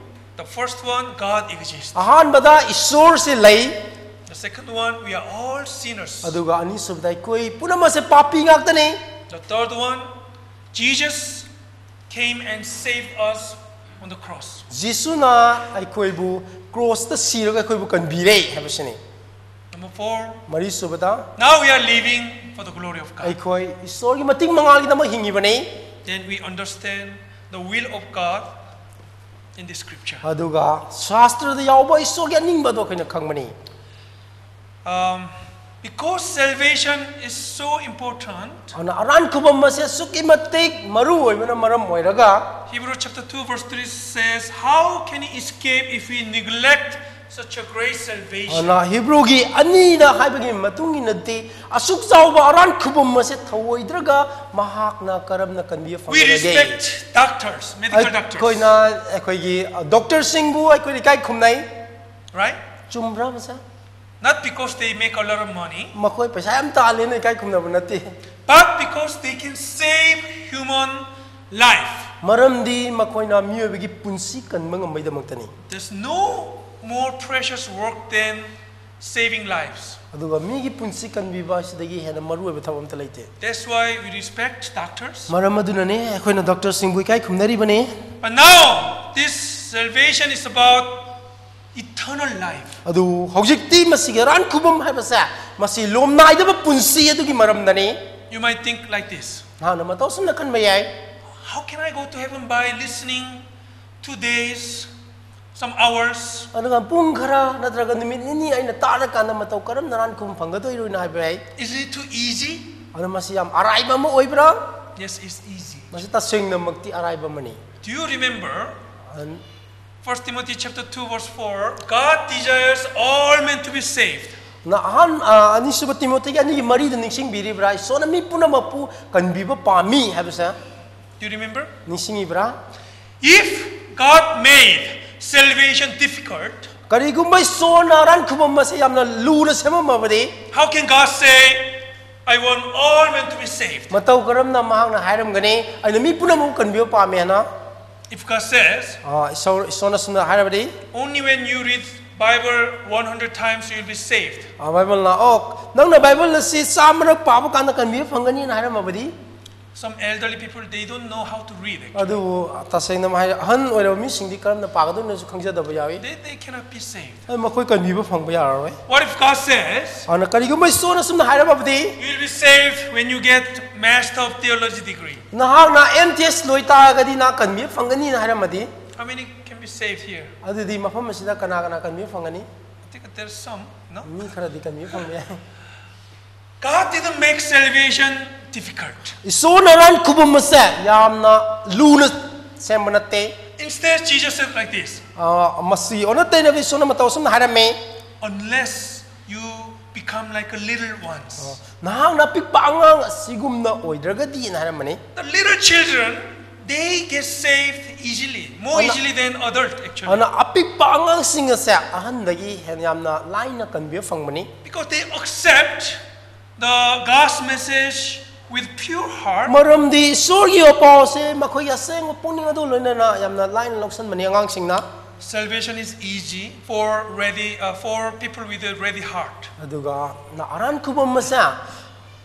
The first one, God exists. ꯑꯍꯥꯟꯕꯗ ꯏꯁꯣꯔꯁꯤ ꯂꯩ꯫ The second one, we are all sinners. ꯑꯗꯨꯒ ꯑꯅꯤꯁꯨꯕꯗ ꯑꯩꯈꯣꯏ ꯄꯨꯝꯅꯃꯛꯁꯦ ꯄꯥꯄꯤ ꯉꯥꯛꯇꯅꯤ꯫ The third one, Jesus came and saved us on the cross. ꯖꯤꯁꯨꯅ ꯑꯩꯈꯣꯏꯕꯨ ꯀ꯭ꯔꯣꯁꯇ ꯁꯤꯔꯒ ꯑꯩꯈꯣꯏꯕꯨ ꯀꯟꯕꯤꯔꯦ ꯍꯥꯏꯕꯁꯤꯅꯤ꯫ Number four, ꯃꯔꯤꯁꯨꯕꯗ now we are living for the glory of God. ꯑꯩꯈꯣꯏ ꯏꯁꯣꯔꯒꯤ ꯃꯇꯤꯡ ꯃꯉꯥꯜꯒꯤꯗꯃꯛ ꯍꯤꯡꯉꯤꯕꯅꯤ꯫ Then we understand the will of God in the scripture. ꯑꯗꯨꯒ ꯁꯥꯁꯇ꯭ꯔꯗ ꯌꯥꯎꯕ ꯏꯁꯣꯔꯒꯤ ꯑꯅꯤꯡꯕꯗꯣ ꯑꯩꯈꯣꯏꯅ ꯈꯪꯕꯅꯤ꯫ Um, because salvation is so important, ꯑꯗꯨꯅ ꯑꯔꯥꯟ ꯈꯨꯕꯝ ꯑꯁꯤ ꯑꯁꯨꯛꯀꯤ ꯃꯇꯤꯛ ꯃꯔꯨ ꯑꯣꯏꯕꯅ ꯃꯔꯝ ꯑꯣꯏꯔꯒ Hebrews chapter two verse three says, "How can he escape if we neglect such a great salvation?" ꯑꯗꯨꯅ ꯍꯤꯕ꯭ꯔꯨꯒꯤ ꯑꯅꯤꯗ ꯍꯥꯏꯕꯒꯤ ꯃꯇꯨꯡ ꯏꯟꯅꯗꯤ ꯑꯁꯨꯛ ꯆꯥꯎꯕ ꯑꯔꯥꯟ ꯈꯨꯕꯝ ꯑꯁꯦ ꯊꯧꯑꯣꯏꯗ꯭ꯔꯒ ꯃꯍꯥꯛꯅ ꯀꯔꯝꯅ ꯀꯟꯕꯤꯕ We ꯐꯪꯒꯗꯒꯦ? respect doctors, medical doctors, ꯑꯩꯈꯣꯏꯅ ꯑꯩꯈꯣꯏꯒꯤ ꯗꯣꯛꯇꯔꯁꯤꯡꯕꯨ ꯑꯩꯈꯣꯏꯅ ꯏꯀꯥꯏ ꯈꯨꯝꯅꯩ꯫ Right? ꯆꯨꯝꯕ꯭ꯔꯥ ꯃꯁꯥ? Not because they make a lot of money, ꯃꯈꯣꯏ ꯄꯩꯁꯥ ꯌꯥꯝ ꯇꯥꯜꯂꯦꯅ ꯏꯀꯥꯏ ꯈꯨꯝꯅꯕ ꯅꯠꯇꯦ꯫ but because they can save human life. ꯃꯔꯝꯗꯤ ꯃꯈꯣꯏꯅ ꯃꯤꯑꯣꯏꯕꯒꯤ ꯄꯨꯟꯁꯤ ꯀꯟꯕ ꯉꯝꯕꯩꯗꯃꯛꯇꯅꯤ꯫ There's no more precious work than saving lives. ꯑꯗꯨꯒ ꯃꯤꯒꯤ ꯄꯨꯟꯁꯤ ꯀꯟꯕꯤꯕ ꯑꯁꯤꯗꯒꯤ ꯍꯦꯟꯅ ꯃꯔꯨꯑꯣꯏꯕ ꯊꯕꯛ ꯑꯝꯇ ꯂꯩꯇꯦ꯫ That's why we respect doctors. ꯃꯔꯝ ꯑꯗꯨꯅꯅꯦ ꯑꯩꯈꯣꯏꯅ ꯗꯣꯛꯇꯔꯁꯤꯡꯕꯨ ꯏꯀꯥꯏ ꯈꯨꯝꯅꯔꯤꯕꯅꯤ꯫ But now, this salvation is about Eternal life. ꯑꯗꯨ ꯍꯧꯖꯤꯛꯇꯤ ꯃꯁꯤꯒꯤ ꯑꯔꯥꯟ ꯈꯨꯕꯝ ꯍꯥꯏꯕꯁꯦ ꯃꯁꯤ ꯂꯣꯝ ꯅꯥꯏꯗꯕ ꯄꯨꯟꯁꯤ ꯑꯗꯨꯒꯤ ꯃꯔꯝꯗꯅꯤ꯫ You might think like this. ꯅꯍꯥꯛꯅ ꯃꯇꯧ ꯑꯁꯨꯝꯅ ꯈꯟꯕ ꯌꯥꯏ꯫ How can I go to heaven by listening two days, some hours? ꯑꯗꯨꯒ ꯄꯨꯡ ꯈꯔ ꯅꯠꯇ꯭ꯔꯒ ꯅꯨꯃꯤꯠ ꯅꯤꯅꯤ ꯑꯩꯅ ꯇꯥꯔꯀꯥꯟꯗ ꯃꯇꯧ ꯀꯔꯝꯅ ꯑꯔꯥꯟ ꯈꯨꯕꯝ ꯐꯪꯒꯗꯣꯏꯅꯣꯅ ꯍꯥꯏꯕ ꯌꯥꯏ꯫ Is it too easy? ꯑꯗꯨ ꯃꯁꯤ ꯌꯥꯝ ꯑꯔꯥꯏꯕ ꯑꯃ ꯑꯣꯏꯕ꯭ꯔꯥ? Yes, it's easy. ꯃꯁꯤ ꯇꯁꯦꯡꯅꯃꯛꯇꯤ ꯑꯔꯥꯏꯕ ꯑꯃꯅꯤ꯫ Do you remember ꯑꯟ- First Timothy chapter two verse four? God desires all men to be saved. ꯅ ꯑꯍꯥꯟ ꯑ, ꯑꯅꯤꯁꯨꯕ ꯇꯤꯃꯣꯊꯤꯒꯤ ꯑꯅꯤꯒꯤ ꯃꯔꯤꯗ ꯅꯤꯡꯁꯤꯡꯕꯤꯔꯤꯕ꯭ꯔꯥ? ꯏꯁꯣꯔꯅ ꯃꯤ ꯄꯨꯝꯅꯃꯛꯄꯨ ꯀꯟꯕꯤꯕ ꯄꯥꯝꯃꯤ ꯍꯥꯏꯕꯁꯦ꯫ Do you remember? ꯅꯤꯡꯁꯤꯡꯉꯤꯕ꯭ꯔꯥ? If God made salvation difficult, ꯀꯔꯤꯒꯨꯝꯕ ꯏꯁꯣꯔꯅ ꯑꯔꯥꯟ ꯈꯨꯕꯝ ꯑꯁꯤ ꯌꯥꯝꯅ ꯂꯨꯅ ꯁꯦꯝꯃꯝꯃꯕꯗꯤ how can God say, "I want all men to be saved"? ꯃꯇꯧ ꯀꯔꯝꯅ ꯃꯍꯥꯛꯅ ꯍꯥꯏꯔꯝꯒꯅꯤ, "ꯑꯩꯅ ꯃꯤ ꯄꯨꯝꯅꯃꯛꯄꯨ ꯀꯟꯕꯤꯕ ꯄꯥꯝꯃꯦ" ꯍꯥꯏꯅ? If God says, ꯑ, ꯏꯁꯣꯔ, ꯏꯁꯣꯔꯅ ꯑꯁꯨꯝꯅ ꯍꯥꯏꯔꯕꯗꯤ, "Only when you read Bible one hundred times you will be saved." ꯑ, ꯕꯥꯏꯕꯜꯅ, "ꯑꯣ, ꯅꯪꯅ ꯕꯥꯏꯕꯜ ꯑꯁꯤ ꯆꯥꯝꯃꯔꯛ ꯄꯥꯕ ꯀꯥꯟꯗ ꯀꯟꯕꯤꯕ ꯐꯪꯒꯅꯤꯅ" ꯍꯥꯏꯔꯝꯃꯕꯗꯤ? Some elderly people, they don't know how to read, actually. ꯑꯗꯨꯕꯨ ꯇꯁꯦꯡꯅ ꯍꯥꯏꯔ ꯑꯍꯟ ꯑꯣꯏꯔꯕ ꯃꯤꯁꯤꯡꯗꯤ ꯀꯔꯝꯅ ꯄꯥꯒꯗꯣꯏꯅꯣꯁꯨ ꯈꯪꯖꯗꯕ ꯌꯥꯎꯏ꯫ They, they cannot be saved. ꯑꯗꯨ ꯃꯈꯣꯏ ꯀꯟꯕꯤꯕ ꯐꯪꯕ ꯌꯥꯔꯔꯣꯏ꯫ What if God says, ꯑꯗꯨꯅ ꯀꯔꯤꯒꯨꯝꯕ ꯏꯁꯣꯔꯅ ꯑꯁꯨꯝꯅ ꯍꯥꯏꯔꯝꯃꯕꯗꯤ, "You will be saved when you get Master of Theology degree"? "ꯅꯍꯥꯛꯅ ꯑꯦꯝ ꯇꯤ ꯑꯦꯁ ꯂꯣꯏ ꯇꯥꯔꯒꯗꯤ ꯅꯍꯥꯛ ꯀꯟꯕꯤꯕ ꯐꯪꯒꯅꯤꯅ" ꯍꯥꯏꯔꯝꯃꯗꯤ, How many can be saved here? ꯑꯗꯨꯗꯤ ꯃꯐꯝ ꯑꯁꯤꯗ ꯀꯅꯥ ꯀꯅꯥ ꯀꯟꯕꯤꯕ ꯐꯪꯒꯅꯤ? I think there's some, no? ꯃꯤ ꯈꯔꯗꯤ ꯀꯟꯕꯤꯕ ꯐꯪꯕ ꯌꯥꯏ꯫ God didn't make salvation difficult. ꯏꯁꯣꯔꯅ ꯑꯔꯥꯟ ꯈꯨꯕꯝ ꯑꯁꯦ ꯌꯥꯝꯅ ꯂꯨꯅ ꯁꯦꯝꯕ ꯅꯠꯇꯦ꯫ Instead, Jesus said like this, ꯑ, ꯃꯁꯤ ꯑꯣꯟꯅ ꯇꯩꯅꯕ ꯏꯁꯣꯔꯅ ꯃꯇꯧ ꯑꯁꯨꯝꯅ ꯍꯥꯏꯔꯝꯃꯤ, "Unless you become like a little ones." "ꯅꯍꯥꯛꯅ ꯑꯄꯤꯛꯄ ꯑꯉꯥꯡ ꯑꯁꯤꯒꯨꯝꯅ ꯑꯣꯏꯗ꯭ꯔꯒꯗꯤꯅ" ꯍꯥꯏꯔꯝꯕꯅꯤ꯫ The little children, they get saved easily, more Ano- easily than adult, actually. ꯑꯗꯨꯅ ꯑꯄꯤꯛꯄ ꯑꯉꯥꯡꯁꯤꯡ ꯑꯁꯦ ꯑꯍꯟꯗꯒꯤ ꯍꯦꯟꯅ ꯌꯥꯝꯅ ꯂꯥꯏꯅ ꯀꯟꯕꯤꯕ ꯐꯪꯕꯅꯤ꯫ Because they accept the God's message with pure heart. ꯃꯔꯝꯗꯤ ꯏꯁꯣꯔꯒꯤ ꯄꯥꯎ ꯑꯁꯦ ꯃꯈꯣꯏꯒꯤ ꯑꯁꯦꯡꯕ ꯄꯨꯛꯅꯤꯡ ꯑꯗꯨ ꯂꯣꯏꯅꯅ ꯌꯥꯝꯅ ꯂꯥꯏꯅ ꯂꯧꯁꯤꯟꯕꯅꯤ ꯑꯉꯥꯡꯁꯤꯡꯅ꯫ Salvation is easy for ready, uh, for people with a ready heart. ꯑꯗꯨꯒ ꯅ-, ꯑꯔꯥꯟ ꯈꯨꯕꯝ ꯑꯁꯦ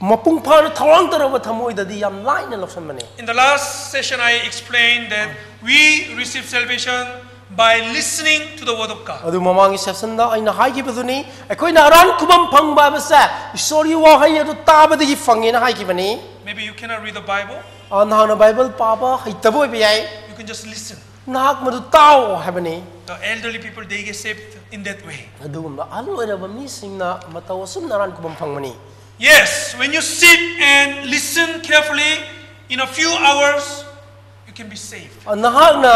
ꯃꯄꯨꯡ ꯐꯥꯅ ꯊꯧꯔꯥꯡ ꯇꯧꯔꯕ ꯊꯃꯣꯏꯗꯗꯤ ꯌꯥꯝ ꯂꯥꯏꯅ ꯂꯧꯁꯤꯟꯕꯅꯤ꯫ In the last session, I explained that we receive salvation by listening to the word of God. ꯑꯗꯨ ꯃꯃꯥꯡꯒꯤ ꯁꯦꯁꯟꯗ ꯑꯩꯅ ꯍꯥꯏꯈꯤꯕꯗꯨꯅꯤ, ꯑꯩꯈꯣꯏꯅ ꯑꯔꯥꯟ ꯈꯨꯕꯝ ꯐꯪꯕ ꯍꯥꯏꯕꯁꯦ ꯏꯁꯣꯔꯒꯤ ꯋꯥꯍꯩ ꯑꯗꯨ ꯇꯥꯕꯗꯒꯤ ꯐꯪꯉꯦꯅ ꯍꯥꯏꯈꯤꯕꯅꯤ꯫ Maybe you cannot read the Bible. ꯑ, ꯅꯍꯥꯛꯅ ꯕꯥꯏꯕꯜ ꯄꯥꯕ ꯍꯩꯇꯕ ꯑꯣꯏꯕ ꯌꯥꯏ꯫ You can just listen. ꯅꯍꯥꯛ ꯃꯗꯨ ꯇꯥꯎ ꯍꯥꯏꯕꯅꯤ꯫ The elderly people, they get saved in that way. ꯑꯗꯨꯒꯨꯝꯕ ꯑꯍꯜ ꯑꯣꯏꯔꯕ ꯃꯤꯁꯤꯡꯅ ꯃꯇꯧ ꯑꯁꯨꯝꯅ ꯑꯔꯥꯟ ꯈꯨꯕꯝ ꯐꯪꯕꯅꯤ꯫ Yes, when you sit and listen carefully, in a few hours, you can be saved. ꯅꯍꯥꯛꯅ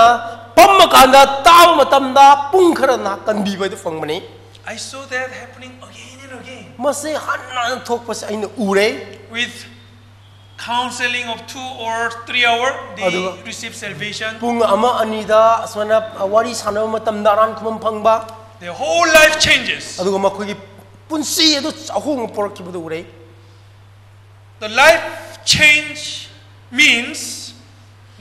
ꯐꯝꯃꯀꯥꯟꯗ ꯇꯥꯕ ꯃꯇꯝꯗ ꯄꯨꯡ ꯈꯔ ꯅꯍꯥꯛ ꯀꯟꯕꯤꯕ ꯑꯗꯨ ꯐꯪꯕꯅꯤ꯫ I saw that happening again and again. ꯃꯁꯤ ꯍꯟꯅ ꯍꯟꯅ ꯊꯣꯛꯄꯁꯦ ꯑꯩꯅ ꯎꯔꯦ꯫ With counseling of two or three hour, they ꯑꯗꯨꯒ receive salvation. ꯄꯨꯡ ꯑꯃ ꯑꯅꯤꯗ ꯑꯁꯨꯃꯥꯏꯅ ꯋꯥꯔꯤ ꯁꯥꯟꯅꯕ ꯃꯇꯝꯗ ꯑꯔꯥꯟ ꯈꯨꯕꯝ ꯐꯪꯕ, Their whole life changes. ꯑꯗꯨꯒ ꯃꯈꯣꯏꯒꯤ ꯄꯨꯟꯁꯤ ꯑꯗꯨ ꯑꯍꯣꯡꯕ ꯄꯨꯔꯛꯈꯤꯕꯗꯨ ꯎꯔꯦ꯫ The life change means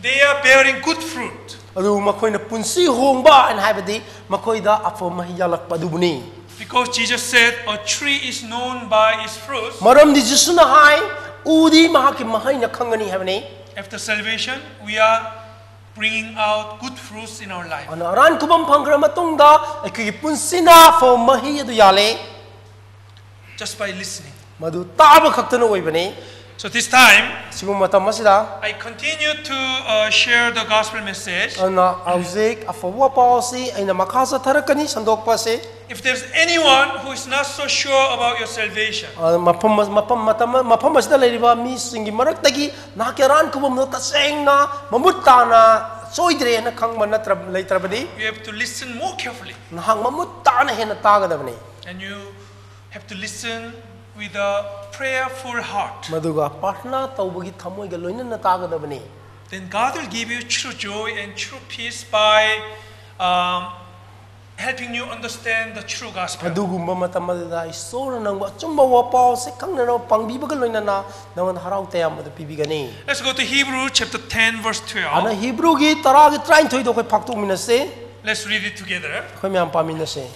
they are bearing good fruit. ꯑꯗꯨ ꯃꯈꯣꯏꯅ ꯄꯨꯟꯁꯤ ꯍꯣꯡꯕ ꯍꯥꯏꯅ ꯍꯥꯏꯕꯗꯤ ꯃꯈꯣꯏꯗ ꯑꯐꯕ ꯃꯍꯩ ꯌꯥꯜꯂꯛꯄ ꯑꯗꯨꯕꯨꯅꯤ꯫ Because Jesus said, "A tree is known by its fruits." ꯃꯔꯝꯗꯤ ꯖꯤꯁꯨꯅ ꯍꯥꯏ, "ꯎꯗꯤ ꯃꯍꯥꯛꯀꯤ ꯃꯍꯩꯅ ꯈꯪꯒꯅꯤ" ꯍꯥꯏꯕꯅꯤ꯫ After salvation, we are bringing out good fruits in our life. ꯑꯗꯨꯅ ꯑꯔꯥꯟ ꯈꯨꯕꯝ ꯐꯪꯈ꯭ꯔ ꯃꯇꯨꯡꯗ ꯑꯩꯈꯣꯏꯒꯤ ꯄꯨꯟꯁꯤꯅ ꯑꯐꯕ ꯃꯍꯩ ꯑꯗꯨ ꯌꯥꯜꯂꯦ꯫ Just by listening. ꯃꯗꯨ ꯇꯥꯕ ꯈꯛꯇꯅ ꯑꯣꯏꯕꯅꯤ꯫ So this time, ꯁꯤꯒꯨꯝꯕ ꯃꯇꯝ ꯑꯁꯤꯗ I continue to uh, share the gospel message. ꯑꯗꯨꯅ ꯍꯧꯖꯤꯛ ꯑꯐꯕ ꯄꯥꯎ ꯑꯁꯤ ꯑꯩꯅ ꯃꯈꯥ ꯆꯠꯊꯔꯛꯀꯅꯤ ꯁꯟꯗꯣꯛꯄ ꯑꯁꯤ꯫ If there's anyone who is not so sure about your salvation, ꯑ, ꯃꯐꯝ ꯃꯐꯝ ꯃꯇꯝ ꯃꯐꯝ ꯑꯁꯤꯗ ꯂꯩꯔꯤꯕ ꯃꯤꯁꯤꯡꯒꯤ ꯃꯔꯛꯇꯒꯤ ꯅꯍꯥꯛꯀꯤ ꯑꯔꯥꯟ ꯈꯨꯕꯝꯗꯣ ꯇꯁꯦꯡꯅ ꯃꯃꯨꯠ ꯇꯥꯅ ꯁꯣꯏꯗ꯭ꯔꯦ ꯍꯥꯏꯅ ꯈꯪꯕ ꯅꯠꯇ꯭ꯔ ꯂꯩꯇ꯭ꯔꯕꯗꯤ, you have to listen more carefully. ꯅꯍꯥꯛ ꯃꯃꯨꯠ ꯇꯥꯅ ꯍꯦꯟꯅ ꯇꯥꯒꯗꯕꯅꯤ꯫ And you have to listen with a prayerful heart. ꯃꯗꯨꯒ ꯄ꯭ꯔꯥꯔꯊꯅꯥ ꯇꯧꯕꯒꯤ ꯊꯃꯣꯏꯒ ꯂꯣꯏꯅꯅ ꯇꯥꯒꯗꯕꯅꯤ꯫ Then God will give you true joy and true peace by um, helping you understand the true gospel. ꯑꯗꯨꯒꯨꯝꯕ ꯃꯇꯝ ꯑꯗꯨꯗ ꯏꯁꯣꯔꯅ ꯅꯪꯕꯨ ꯑꯆꯨꯝꯕ ꯋꯥꯄꯥꯎꯁꯦ ꯈꯪꯅꯅꯕ ꯄꯥꯡꯕꯤꯕꯒ ꯂꯣꯏꯅꯅ ꯅꯉꯣꯟꯗ ꯍꯔꯥꯎ ꯇꯌꯥꯝꯕꯗꯨ ꯄꯤꯕꯤꯒꯅꯤ꯫ Let's go to Hebrew chapter ten, verse ꯑꯗꯨꯅ twelve. ꯍꯤꯕ꯭ꯔꯨꯒꯤ ꯇꯔꯥꯒꯤ ꯇꯔꯥꯅꯤꯊꯣꯏꯗꯣ ꯑꯩꯈꯣꯏ ꯐꯥꯛꯇꯣꯛꯃꯤꯟꯅꯁꯦ꯫ Let's read it together. ꯑꯩꯈꯣꯏ ꯃꯌꯥꯝ ꯄꯥꯃꯤꯟꯅꯁꯦ꯫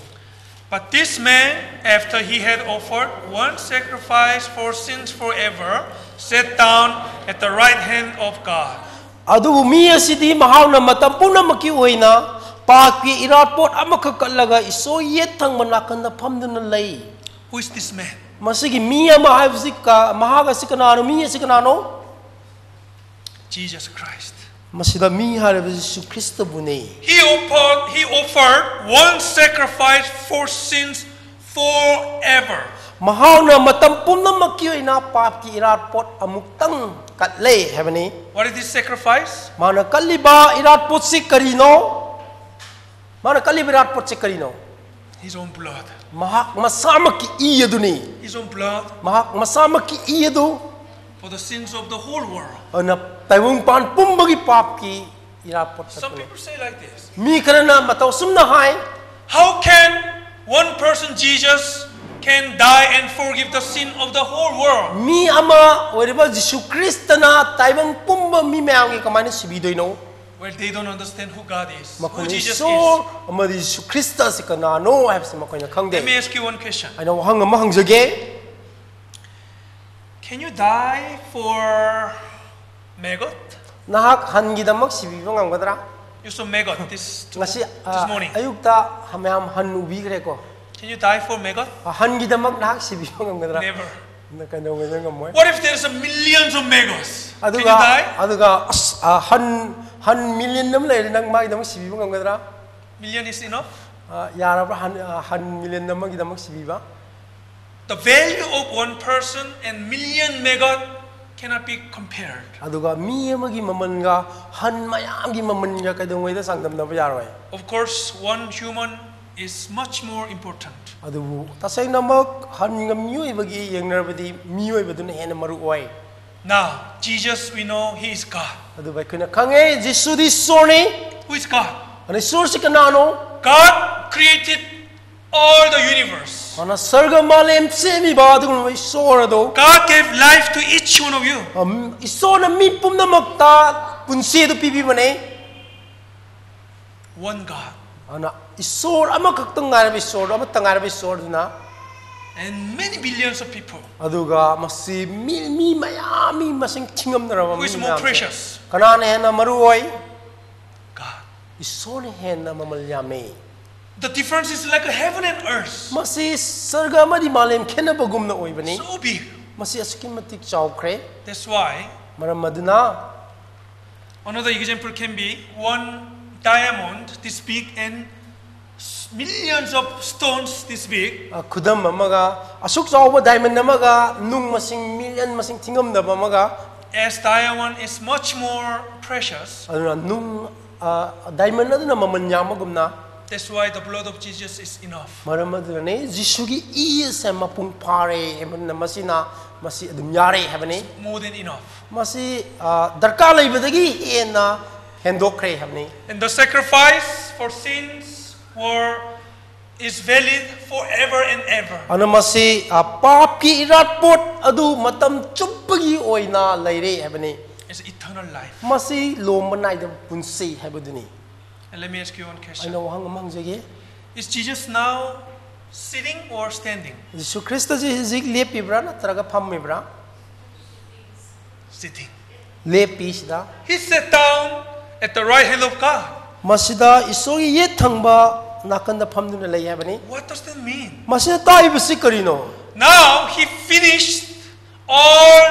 But this man, after he had offered one sacrifice for sins forever, sat down at the right hand of God. ꯑꯗꯨꯕꯨ ꯃꯤ ꯑꯁꯤꯗꯤ ꯃꯍꯥꯛꯅ ꯃꯇꯝ ꯄꯨꯝꯅꯃꯛꯀꯤ ꯑꯣꯏꯅ ꯄꯥꯞꯀꯤ ꯏꯔꯥꯠꯄꯣꯠ ꯑꯃꯈꯛ ꯀꯠꯂꯒ ꯏꯁꯣꯔ ꯌꯦꯠ ꯊꯪꯕ ꯅꯥꯀꯟꯗ ꯐꯝꯗꯨꯅ ꯂꯩ꯫ Who is this man? ꯃꯁꯤꯒꯤ ꯃꯤ ꯑꯃ ꯍꯥꯏꯕꯁꯤ ꯀ- ꯃꯍꯥꯛ ꯑꯁꯤ ꯀꯅꯥꯅꯣ? ꯃꯤ ꯑꯁꯤ ꯀꯅꯥꯅꯣ? Jesus Christ. ꯃꯁꯤꯗ ꯃꯤ ꯍꯥꯏꯔꯤꯕ ꯖꯤꯁꯨ ꯈ꯭ꯔꯤꯁꯇꯕꯨꯅꯤ꯫ He offered, he offered one sacrifice for sins forever. ꯃꯍꯥꯛꯅ ꯃꯇꯝ ꯄꯨꯝꯅꯃꯛꯀꯤ ꯑꯣꯏꯅ ꯄꯥꯞꯀꯤ ꯏꯔꯥꯠꯄꯣꯠ ꯑꯃꯨꯛꯇꯪ ꯀꯠꯂꯦ ꯍꯥꯏꯕꯅꯤ꯫ What is this sacrifice? ꯃꯥꯅ ꯀꯠꯂꯤꯕ ꯏꯔꯥꯠꯄꯣꯠꯁꯤ ꯀꯔꯤꯅꯣ? ꯃꯥꯅ ꯀꯠꯂꯤꯕ ꯏꯔꯥꯠꯄꯣꯠꯁꯤ ꯀꯔꯤꯅꯣ? His own blood. ꯃꯍꯥꯛ ꯃꯁꯥꯃꯛꯀꯤ ꯏ ꯑꯗꯨꯅꯤ꯫ His own blood ꯃꯍꯥꯛ ꯃꯁꯥꯃꯛꯀꯤ ꯏ ꯑꯗꯨ for the sins of the whole world. ꯑꯗꯨꯅ ꯇꯥꯏꯕꯪꯄꯥꯟ ꯄꯨꯝꯕꯒꯤ ꯄꯥꯞꯀꯤ ꯏꯔꯥꯠꯄꯣꯠ Some ꯀꯠꯄꯅꯤ꯫ People say like this. ꯃꯤ ꯈꯔꯅ ꯃꯇꯧ ꯑꯁꯨꯝꯅ ꯍꯥꯏ, How can one person, Jesus, can die and forgive the sin of the whole world? ꯃꯤ ꯑꯃ ꯑꯣꯏꯔꯤꯕ ꯖꯤꯁꯨ ꯈ꯭ꯔꯤꯁꯇꯅ ꯇꯥꯏꯕꯪ ꯄꯨꯝꯕ ꯃꯤ ꯃꯌꯥꯝꯒꯤ ꯀꯃꯥꯏꯅ ꯁꯤꯕꯤꯗꯣꯏꯅꯣ? Well, they don't understand who God is, who ꯃꯈꯣꯏꯅ Jesus is. ꯏꯁꯣꯔ ꯑꯃꯗꯤ ꯖꯤꯁꯨ ꯈ꯭ꯔꯤꯁꯇ ꯑꯁꯤ ꯀꯅꯥꯅꯣ ꯍꯥꯏꯕꯁꯤ ꯃꯈꯣꯏꯅ ꯈꯪꯗꯦ꯫ Let me ask you one question. ꯑꯩꯅ ꯋꯥꯍꯪ ꯑꯃ ꯍꯪꯖꯒꯦ꯫ Can you die for maggot? ꯅꯍꯥꯛ ꯍꯟꯒꯤꯗꯃꯛ ꯁꯤꯕꯤꯕ ꯉꯝꯒꯗ꯭ꯔꯥ? You saw maggot this, ꯉꯁꯤ this ꯑ, morning. ꯑꯌꯨꯛꯇ ꯃꯌꯥꯝ ꯍꯟ ꯎꯕꯤꯈ꯭ꯔꯦꯀꯣ꯫ Can you die for maggot? ꯑ, ꯍꯟꯒꯤꯗꯃꯛ ꯅꯍꯥꯛ ꯁꯤꯕꯤꯕ ꯉꯝꯒꯗ꯭ꯔꯥ? Never. ꯅ ꯀꯩꯗꯧꯉꯩꯗ ꯉꯝꯃꯣꯏ꯫ What if there's a millions of maggots? Can you ꯑꯗꯨꯒ die? ꯑꯗꯨꯒ ꯑꯁ, ꯑ, ꯍꯟ ꯍꯟ ꯃꯤꯂꯤꯌꯟ ꯑꯃ ꯂꯩꯔꯦ, ꯅꯪ ꯃꯥꯒꯤꯗꯃꯛ ꯁꯤꯕꯤꯕ ꯉꯝꯒꯗ꯭ꯔꯥ? Million is enough. ꯑ, ꯌꯥꯔꯕ꯭ꯔꯥ? ꯍꯟ ꯑ, ꯍꯟ ꯃꯤꯂꯤꯌꯟ ꯑꯃꯒꯤꯗꯃꯛ ꯁꯤꯕꯤꯕ? The value of one person and million maggot cannot be compared. ꯑꯗꯨꯒ ꯃꯤ ꯑꯃꯒꯤ ꯃꯃꯜꯒ ꯍꯟ ꯃꯌꯥꯝꯒꯤ ꯃꯃꯜꯒ ꯀꯩꯗꯧꯉꯩꯗ ꯆꯥꯡꯗꯝꯅꯕ ꯌꯥꯔꯣꯏ꯫ Of course, one human is much more important. ꯑꯗꯨꯕꯨ ꯇꯁꯦꯡꯅꯃꯛ ꯍꯟꯒ ꯃꯤꯑꯣꯏꯕꯒꯤ ꯌꯦꯡꯅꯔꯕꯗꯤ ꯃꯤꯑꯣꯏꯕꯗꯨꯅ ꯍꯦꯟꯅ ꯃꯔꯨ ꯑꯣꯏ꯫ Now, Jesus, we know he is God. ꯑꯗꯨꯕꯨ ꯑꯩꯈꯣꯏꯅ ꯈꯪꯉꯦ ꯖꯤꯁꯨꯗꯤ ꯏꯁꯣꯔꯅꯤ꯫ Who is God? ꯑꯗꯨ ꯏꯁꯣꯔꯁꯤ ꯀꯅꯥꯅꯣ? God created all the universe. ꯃꯥꯅ ꯁꯔꯒ ꯃꯥꯂꯦꯝ ꯁꯦꯝꯃꯤꯕ ꯑꯗꯨꯒꯨꯝꯂꯕ ꯏꯁꯣꯔ ꯑꯗꯣ꯫ God gave life to each one of you. ꯑꯝ, ꯏꯁꯣꯔꯅ ꯃꯤ ꯄꯨꯝꯅꯃꯛꯇ ꯄꯨꯟꯁꯤ ꯑꯗꯨ ꯄꯤꯕꯤꯕꯅꯦ꯫ One God. ꯑꯗꯨꯅ ꯏꯁꯣꯔ ꯑꯃꯈꯛꯇ ꯉꯥꯏꯔꯕ ꯏꯁꯣꯔꯗꯣ, ꯑꯃꯠꯇ ꯉꯥꯏꯔꯕ ꯏꯁꯣꯔꯗꯨꯅ꯫ And many billions of people. ꯑꯗꯨꯒ ꯃꯁꯤ ꯃꯤ ꯃꯤ ꯃꯌꯥꯝ, ꯃꯤ ꯃꯁꯤꯡ ꯊꯤꯉꯝꯗ꯭ꯔꯕ Who is ꯃꯤ more ꯃꯌꯥꯝꯁꯦ꯫ Precious? ꯀꯅꯥꯅ ꯍꯦꯟꯅ ꯃꯔꯨ ꯑꯣꯏ? God. ꯏꯁꯣꯔꯅ ꯍꯦꯟꯅ ꯃꯃꯜ ꯌꯥꯝꯃꯦ꯫ The difference is like a heaven and earth. ꯃꯁꯤ ꯁꯔꯒ ꯑꯃꯗꯤ ꯃꯥꯂꯦꯝ ꯈꯦꯠꯅꯕꯒꯨꯝꯅ ꯑꯣꯏꯕꯅꯤ꯫ So big. ꯃꯁꯤ ꯑꯁꯨꯛꯀꯤ ꯃꯇꯤꯛ ꯆꯥꯎꯈ꯭ꯔꯦ꯫ That's why ꯃꯔꯝ ꯑꯗꯨꯅ another example can be one diamond this big and s- millions of stones this big. ꯑ, ꯈꯨꯗꯝ ꯑꯃꯒ, ꯑꯁꯨꯛ ꯆꯥꯎꯕ diamond ꯑꯃꯒ ꯅꯨꯡ ꯃꯁꯤꯡ million ꯃꯁꯤꯡ ꯊꯤꯉꯝꯗꯕ ꯑꯃꯒ, As diamond is much more precious, ꯑꯗꯨꯅ ꯅꯨꯡ, ꯑ, diamond ꯑꯗꯨꯅ ꯃꯃꯜ ꯌꯥꯝꯕꯒꯨꯝꯅ, that's why the blood of Jesus is enough. ꯃꯔꯝ ꯑꯗꯨꯅꯅꯤ ꯖꯤꯁꯨꯒꯤ ꯏ ꯑꯁꯦ ꯃꯄꯨꯡ ꯐꯥꯔꯦ ꯍꯥꯏꯕꯅꯤꯅ, ꯃꯁꯤꯅ, ꯃꯁꯤ ꯑꯗꯨꯝ ꯌꯥꯔꯦ ꯍꯥꯏꯕꯅꯤ꯫ More than enough. ꯃꯁꯤ, ꯑ, ꯗꯔꯀꯥꯔ ꯂꯩꯕꯗꯒꯤ ꯍꯦꯟꯅ ꯍꯦꯟꯗꯣꯛꯈ꯭ꯔꯦ ꯍꯥꯏꯕꯅꯤ꯫ And the sacrifice for sins were is valid forever and ever. ꯑꯗꯨꯅ ꯃꯁꯤ, ꯑ, ꯄꯥꯞꯀꯤ ꯏꯔꯥꯠꯄꯣꯠ ꯑꯗꯨ ꯃꯇꯝ ꯆꯨꯞꯄꯒꯤ ꯑꯣꯏꯅ ꯂꯩꯔꯦ ꯍꯥꯏꯕꯅꯤ꯫ It's eternal life. ꯃꯁꯤ ꯂꯣꯝꯕ ꯅꯥꯏꯗꯕ ꯄꯨꯟꯁꯤ ꯍꯥꯏꯕꯗꯨꯅꯤ꯫ And let me ask you one question. ꯑꯩꯅ ꯋꯥꯍꯪ ꯑꯃ ꯍꯪꯖꯒꯦ꯫ Is Jesus now sitting or standing? ꯖꯤꯁꯨ ꯈ꯭ꯔꯤꯁꯇꯁꯤ ꯍꯧꯖꯤꯛ ꯂꯦꯞꯄꯤꯕ꯭ꯔꯥ ꯅꯠꯇ꯭ꯔꯒ ꯐꯝꯃꯤꯕ꯭ꯔꯥ? Sitting. ꯂꯦꯞꯄꯤ ꯁꯤꯗ꯫ He sat down at the right hand of God. ꯃꯁꯤꯗ ꯏꯁꯣꯔꯒꯤ ꯌꯦꯠ ꯊꯪꯕ ꯅꯥꯀꯟꯗ ꯐꯝꯗꯨꯅ ꯂꯩ ꯍꯥꯏꯕꯅꯤ꯫ What does that mean? ꯃꯁꯤꯅ ꯇꯥꯛꯏꯕꯁꯤ ꯀꯔꯤꯅꯣ? Now he finished all